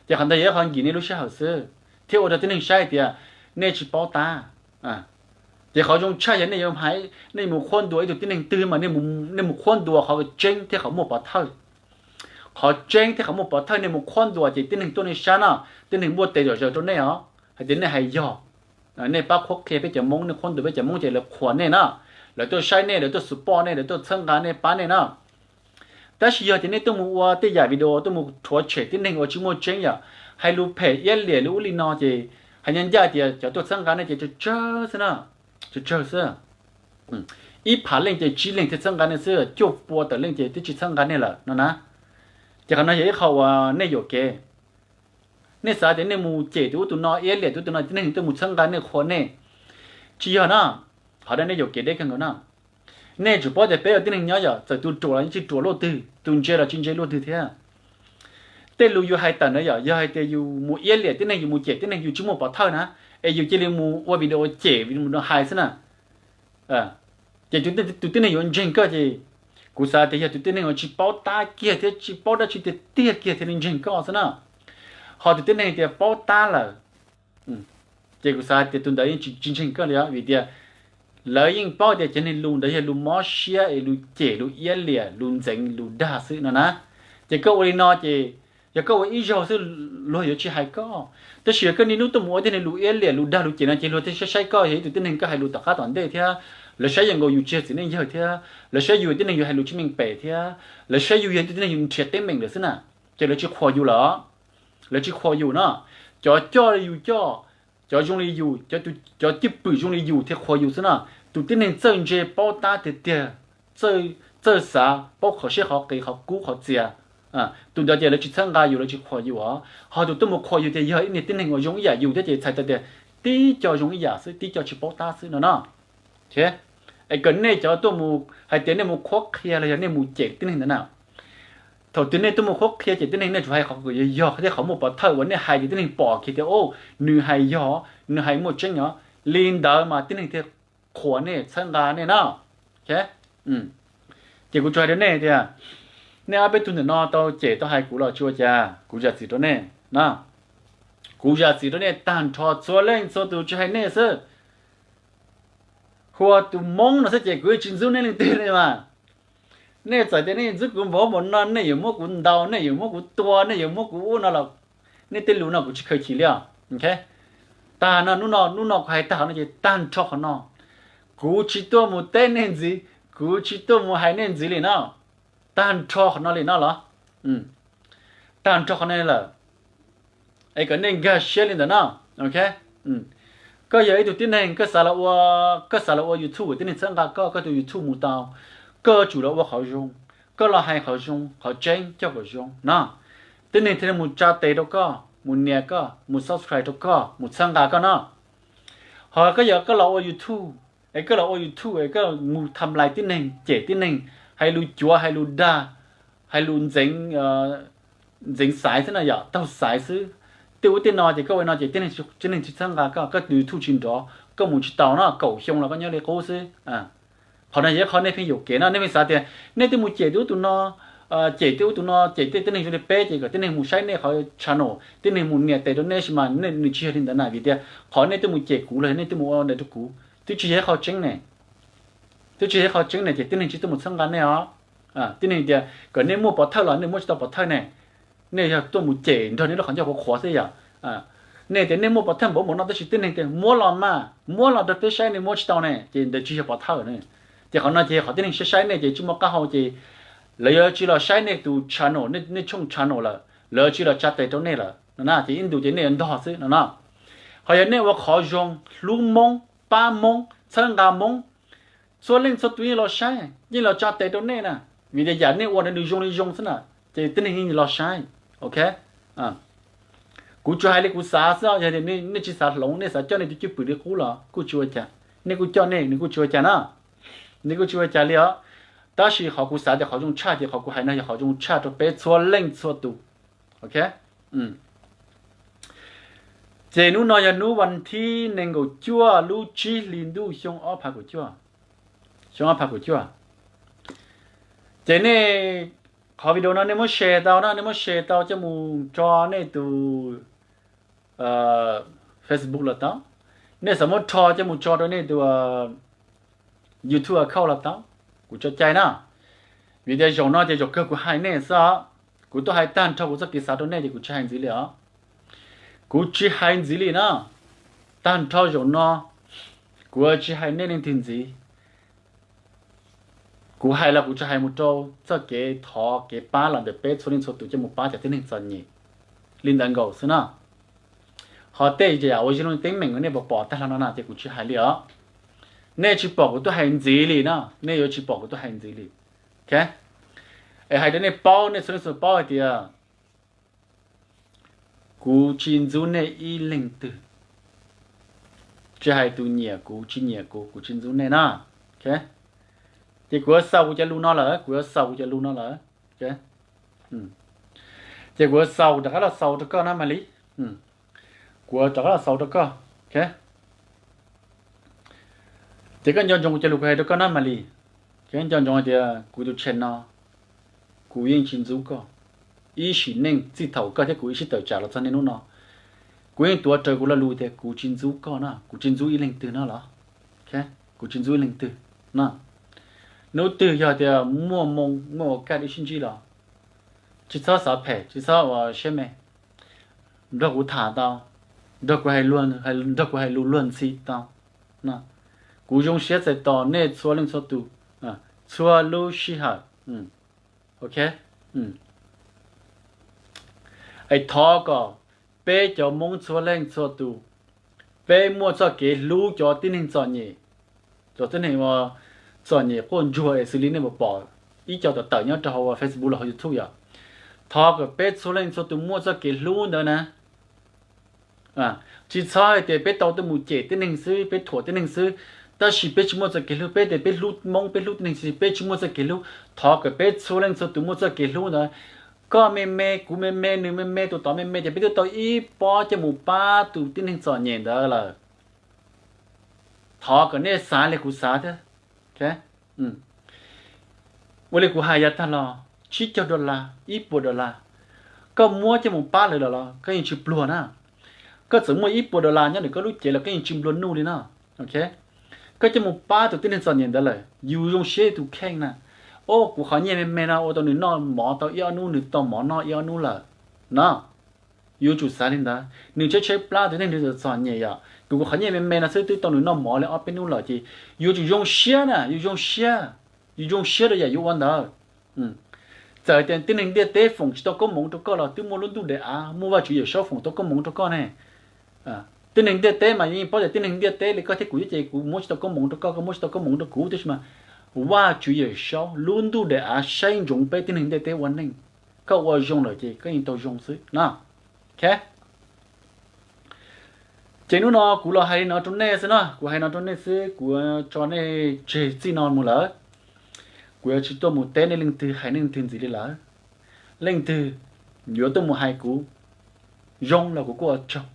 Ces qhov ntawd yog ib qhov nkim nej lub sij hawm xwb thiab ua rau tib neeg saib tias nej tsis paub tab. Ces qhov zoo tshaj yog nej yuav hais, nej mus qhuab ntuas ib tug tib neeg twg mas nej mus qhuab ntuas qhov tseeb thiab qhov muaj pov thawj. Qhov tseeb thiab qhov muaj pov thawj nej mus qhuab ntuas ces tib neeg tuaj nej sab no, tib neeg npuaj tes zom zaws rau nej os hais tias nej hais yog. Nej pab qhuab qhia peb cov Hmoob, nej qhuab ntuas peb cov Hmoob ces lawv qhuas nej na, lawv tuaj saib nej, lawv tuaj support nej, lawv tuaj txhawb nqa nej pab nej na. Tab sis yog tias nej tuaj mus ua tej yam video tuaj mus rhuav tshem tib neeg uas tsis muaj tseeb yom, hais lus phem iab liam lub ub li no ces hais nyob ncaj tias cov tuaj txhawb nqa nej ces tsawg tsawg xwb na, tsawg tsawg xwb. Ib phav leej ces tsib leeg thiaj txhawb nqa nej xwb, cuaj pua tawm leej ces twb tsis txhawb nqa nej lawm no na. Ces qhov no yog ib qho uas nej yuam kev. Nej xav tias nej mus cem tus ub tus no, iab liam tus ub tus no, tib neeg tuaj mus txhawb nqa nej, qhuas nej. Tsis yog na, qhov no nej yuam kev deb kawg nkaus na. Nej tsum paub tias peb ua tib neeg nyob yom, txawm tus ruam los yeej tsis ruam luaj twg, tus ntse los tsis ntse luaj twg thiab. Tej lus yus hais tawm ntawd yom, yog hais tias yus mus iab liam tib neeg, yus mus cem tib neeg yus tsis muaj pov thawj na, es yus cia li mus ua video cem mus hais xwb na. Ces tus tib neeg yuav ntseeg koj ces kuv xav tias yog tus tib neeg uas tsis paub tab kiag thiab tsis paub dab tsi tiag tiag kiag thiaj li ntseeg koj xwb na. Ho tus tib neeg tias paub tab lawm, ces kuv xav tias tus ntawd yeej tsis ntseeg koj li os, vim tias lawv yeej paub tias cov niag lus ntawd yog lus mob siab es lus cem lus iab liam lus ntxeev lus dag xwb no na. Ces koj ua li no ces yog koj ua ib zaug xwb luag yuav tsis hais koj. Tab sis yog koj niaj hnub tuaj mus ua tej niag lus iab liam lus dag lus cem no ces luag thiaj saib saib koj yog ib tug tib neeg koj hais lus tom qab tom ntej thiab, lawv saib yus nkaus yus tsis yog txiv neej yawg thiab, lawv saib yus tib neeg yus hais lus tsis meej pem thiab, lawv saib yus yog ib tug tib neeg yus nrhiav teeb meem lawm xwb na. Ces lawv tsis qhuas yus lawm, lawv tsis qhuas yus no. Cov coj li yus coj, cov zoo li yus, cov cwj pwm zoo li yus thiaj qhuas yus xwb na. Tus tib neeg txawj ntse paub tab tiag tiag, txawj xav paub qhov siab qhov qis qhov kub qhov txias, tus ntawd ces lawv tsis txhawb nqa yus, lawv tsis qhuas yus os. Ho tus tuaj mus qhuas yus ces yog ib niag tib neeg uas zoo ib yam yus thiab ces txhais tau tias tib co zoo ib yam xwb, tib co tsis paub tab xwb no no. Es kom nej cov tuaj mus hais tias nej mus qhuab qhia los yog nej mus cem tib neeg ntawd na, thaum twg nej tuaj mus qhuab qhia ces tib neeg nej tsuas hais qhov yog yog thiab qhov muaj pov thawj uas nej hais ces tib neeg pom kiag tias o, nws hais yog, nws hais muaj tseeb os, li ntawd mas tib neeg thiaj qhuas nej txhawb nqa nej na. Ces kuv tsuas hais rau nej tias nej ob peb tug ntawm no tau cem tau hais kuv los tsis ua cas, kuv zam txim rau nej na. Kuv zam txim rau nej tag nrho txhua leej txhua tus, tsis hais nej xwb. Hu ua tus Hmoob no xwb ces kuv tsis ntxub nej leej twg li mas. Nej txawm tias nej ntxub kuv npaum npaum no, nej yuav muab kuv ntaus, nej yuav muab kuv tua, nej yuav muab kuv ub no los, nej tej lus no kuv tsis khaws chim li os. Tag no, hnub no, hnub no kuv hais tag qhov no ces tag nrho qhov no. Kuv tsis tuaj mus teb nej ntxiv, kuv tsis tuaj mus hais nej ntxiv li no. Tag nrho qhov no li no los, tag nrho qhov no lawm. Es kom nej nkag siab li ntawd no. Koj yog ib tug tib neeg, koj xav los ua, koj xav los ua YouTube, tib neeg txhawb nqa koj, koj tus YouTube mus tau, koj yuav tsum los ua qhov zoo, koj los hais qhov zoo qhov tseeb coj kom zoo no. Tib neeg thiaj li mus tsa tes rau koj, mus nias koj, mus subscribe rau koj, mus txhawb nqa koj no. Ho koj yog koj los ua YouTube, es koj los ua YouTube es koj mus tham lais tib neeg, cem tib neeg, hais lus cuav, hais lus dag, hais lus ntxeev, ntxeev xaiv xwb no, yog taug xaiv xwb. Tej ub tej no ces koj ua no ces tib neeg tsis txhawb nqa koj, koj tus YouTube tsis nrov, koj mus tsis tau no, kaum xyoo los koj nyob li qub xwb. Qhov no yog ib qho nej pheej yuam kev no, nej pheej xav tias nej twb mus cem tej ub tus no, cem tej ub tus no, cem tej tib neeg zoo li peb ces kom tib neeg mus saib nej qhov channel, tib neeg mus nias tes rau nej, tab sis mas nws tsis yog li ntawd na, vim tias qhov nej twb mus cem kuv los yog nej twb mus ua ntawd rau kuv twb tsis yog ib qho tseeb ne. Twb tsis yog ib qho tseeb ne ces tib neeg tsis tuaj mus txhawb nqa nej os. Tib neeg tias kom nej muaj pov thawj los nej muab tsis tau pov thawj ne. Nej yog tuaj mus cem nrog nej lub qhov ncauj qhuav qhuav xwb yom. Nej tias nej muaj pov thawj npaum npaum no tab sis tib neeg tias muab los mas, muab los rau peb saib, nej muab tsis tau ne ces ntawd tsis yog pov thawj ne. Ces qhov no ces qhov tib neeg saib saib nej ces tsis muaj qab hau ces lawv yuav tsis los saib nej tus channel, nej tshooj channel lawm, lawv yuav tsis los tsa tes rau nej lawm no na, ces ib ntus ces nej yuav ntog xwb no no. Ho yog nej ua qhov zoo, hlub Hmoob, pab Hmoob, txhawb nqa Hmoob, Txhua leej txhua tus yeej los saib, yeej los tsa tes rau nej na, vim tias yam nej ua ntawd nws zoo li zoo xwb na, ces tib neeg yeej los saib. Ok, kuv tsuas hais li kuv xav xwb, yog tias nej tsis xav hloov, nej xav coj nej tus cwj pwm li qub los kuj tsis ua cas, nej kuj coj nej, nws kuj tsis ua cas na, nws kuj tsis ua cas li os. Tab sis qhov kuv xav tias qhov zoo tshaj ces qhov kuv hais no yog qhov zoo tshaj rau peb txhua leej txhua tus. Ok, ces hnub no yog hnub vas thib nees nkaum cuaj lub tsib hlis ntuj xyoo ob phav kaum cuaj, xyoo ob phav kaum cuaj. Ces nej, qhov video no nej muab share tau na, nej muab share tau coj mus tso nej tus Facebook los tau, nej xav muab rho coj mus tso rau nej tus YouTube account los tau, kuv tso cai na. Vim tias zaum no ces zaum kawg kuv hais nej xwb os. Kuv tuaj hais tag nrho kuv txoj kev xav rau nej ces kuv tsis hais ntxiv li os. Kuv tsis hais ntxiv li na. Tag nrho zaum no kuv tsis hais nej leej twg ntxiv. Kuv hais los kuv tsuas hais mus rau txoj kev thov kev pab los ntawm peb txhua leej txhua tus coj mus pab cov tib neeg txom nyem li ntawd nkaus xwb na. Ho tej yam uas zoo li teeb meem uas nej pom pom tag los no na ces kuv tsis hais li os. Nej tsis pom kuv tuaj hais ntxiv li na, nej yuav tsis pom kuv tuaj hais ntxiv li. Es hais rau nej paub, nej txhua leej txhua paub hais tias kuv tsis ntxub nej ib leej twg. Tsis hais tus nyiam kuv tsis nyiam kuv, kuv tsis ntxub nej na. Ces kuv yuav xaus kuv cov lus no lawm, kuv yuav xaus kuv cov lus no lawm. Ces kuv yuav xaus rov qab los xaus rau koj na Malis. Kuv rov qab los xaus rau koj. Ces koj nco ntsoov kuv cov lus kuv hais rau koj na Malis. Nco ntsoov hais tias kuv tus channel no kuv yeej tsis ntxub koj. Ib sim neej txij thaum koj thiab kuv ib sib tawm tsam los txog niaj hnub no, kuv yeej tuav rawv kuv lo lus tias kuv tsis ntxub koj na, kuv tsis ntxub ib leej twg no los. Kuv tsis ntxub ib leej twg na. Hnub twg yog tias muaj moo muaj ua kaj wb sib ntsib los tsis txhob xav phem, tsis txhob ua siab me, nrog kuv tham tau, nrog kuv hais, nrog kuv hais lus luag ntxhi tau. Kuv zoo siab txais tos nej txhua leej txhua tus txhua lub sij hawm. Ok, es thov kom peb cov Hmoob txhua leej txhua tus, peb muaj txoj kev hlub cov tib neeg txom nyem, cov tib neeg uas txom nyem quaj ntsuag es xws li nej puas pom ib co tawm tawm nyob rau hauv Facebook los hauv YouTube yom. Thov kom peb txhua leej txhua tus muaj txoj kev hlub ntawd na. Tsis txhob hais tias peb tau tuaj mus cem tib neeg xwb, peb thuam tib neeg xwb, tab sis peb tsis muaj txoj kev hlub, peb tias peb hlub Hmoob, peb hlub tib neeg xwb, peb tsis muaj txoj kev hlub. Thov kom peb txhua leej txhua tus muaj txoj kev hlub ntawd. Koj me me, kuv me me, nws me me, tus tod me me, ces peb twb tau ib pob coj mus pab tus tib neeg txom nyem ntawd lawm. Thov kom nej xav li kuv xav thiab. Ua li kuv hais yav tag los, tsib caug dollar, ib puas dollar, koj muab coj mus pab lawv lawm los koj yeej tsis pluag na. Koj txawm muaj ib puas dollar nyob ntawm koj lub cev los koj yeej tsis nplua nuj li na. Koj coj mus pab tus tib neeg txom nyem ntawd lawm, yus zoo siab tus kheej na. O, kuv qhov nyiaj me me no ua tau nws noj mov tau ib ob hnub, nws tau mov noj ib ob hnub lawm na. Yuav tsum xav li ntawd, nws tshaib tshaib plab tus tib neeg txom nyem yom, kuv, kuv qhov nyiaj me me no xwb twb tau nws noj mov li ob peb hnub lawm ces yuav tsum zoo siab na, yus zoo siab, yus zoo siab rau yam yuav ua ntawd. Txawm tias tib neeg ntiaj teb foom tsis tau koob hmoov rau koj los twb muaj lub ntuj daim av, muaj Vajtswv Yawmsaub foom tau koob hmoov rau koj ne. Tib neeg ntiaj teb mas yeej paub tias tib neeg ntiaj teb li koj thiab kuv xwb ces kuv muab tsis tau koob hmoov rau koj, koj muab tsis tau koob hmoov rau kuv, tab sis mas Vajtswv Yawmsaub lub ntuj daim av saib ntsoov peb tib neeg ntiaj teb ua neej, koj ua zoo lawm ces koj yeej tau zoo xwb na. Ces hnub no kuv los hais li no rau nej xwb na, kuv hais no rau nej xwb, kuv tso nej tseg txij no mus lawm. Kuv yuav tsis tuaj mus teb nej leej twg, hais nej leej twg ntxiv li lawm. Leej twg yuav tuaj mus hais kuv zoo los kuv kuj ua tsaug,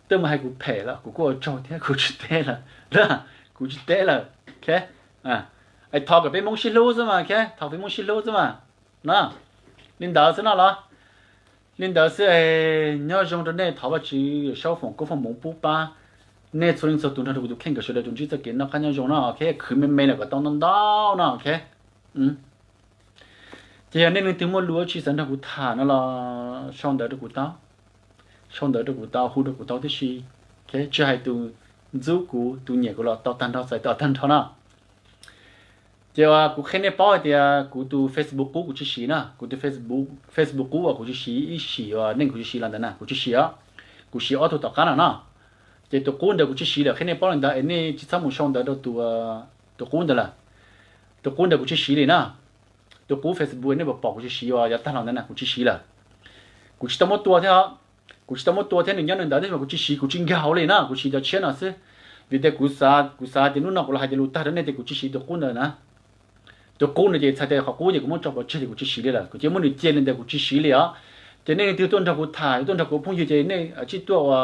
tuaj mus hais kuv phem los kuv kuj ua tsaug thiab, kuv tsis teb lawm, kuv tsis teb lawm. Thov kom peb Hmoob sib hlub xwb mas, thov peb Hmoob sib hlub xwb mas. Na, li ntawd xwb no los? Li ntawd xwb, nyob zoo rau nej, thov Vajtswv Yawmsaub foom koob foom hmoov pub pab nej txhua leej txhua tus nrog rau kuv tus kheej kom sawv daws tsuas ntsib txoj kev noj qab nyob zoo no, khwv me me los kom tau ntau ntau no. Ces yog nej leej twg muaj lus tsis xav nrog kuv tham no los sau ntawv rau kuv tau, sau ntawv rau kuv tau, hu rau kuv tau tib si. Tsis hais tus ntxub kuv, tus nyiam kuv los tau tag nrho, txais tos tag nrho na. Ces kuv qhia nej paub hais tias kuv tus Facebook qub kuv tsis siv na, kuv tus Facebook qub uas kuv tsis siv ib sim uas neej kuv tsis siv los ntawd na, kuv tsis siv os, kuv siv ob tug tom qab no no. Ces tus qub ntawd kuv tsis siv lawm, qhia nej paub li ntawd es nej tsis txhob mus sau ntawv rau tus, tus qub ntawd lawm. Tus qub ntawd kuv tsis siv li na. Tus qub Facebook nej pom pom kuv tsis siv, yav tag los ntawd na kuv tsis siv lawm. Kuv tsis tau muab tua thiab, kuv tsis tau muab tua thiab, nws nyob nws ntawd tab sis mas kuv tsis siv, kuv tsis nkag hauv li na, kuv siv cov tshiab no xwb. Vim tias kuv xav, kuv xav tias hnub no kuv los hais tias lus tag rau nej tias kuv tsis siv tus qub ntawd na. Tus qub ntawd ces txhais tes qhov qub ces kuv muab tso pov tseg ces kuv tsis siv li lawm, kuv cia muab nws cia li ntawd kuv tsis siv li os. Ces nej leej twg tuaj nrog kuv tham, tuaj nrog kuv phooj ywg ces nej tsij tuaj ua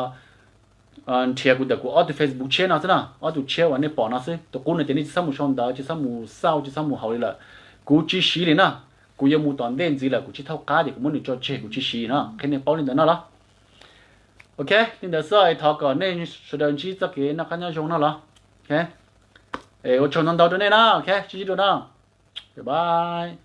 nrhiav kuv ntawm kuv ob tug Facebook tshiab no xwb na, ob tug tshiab uas nej pom no xwb. Tus qub no ces nej tsis txhob mus sau ntawv, tsis txhob mus xauj, tsis txhob mus haus li lawm. Kuv tsis siv li na. Kuv yuav mus tom ntej ntxiv lawm, kuv tsis thaub qab ces kuv muab nws tso tseg, kuv tsis siv no, qhia nej paub li ntawd no los. Ok, li ntawd xwb es thov kom nej sawv daws ntsib txoj kev noj qab nyob zoo no los. Ok, ua tsaug ntau ntau rau nej na. Ok, sib ntsib dua na. Bye bye.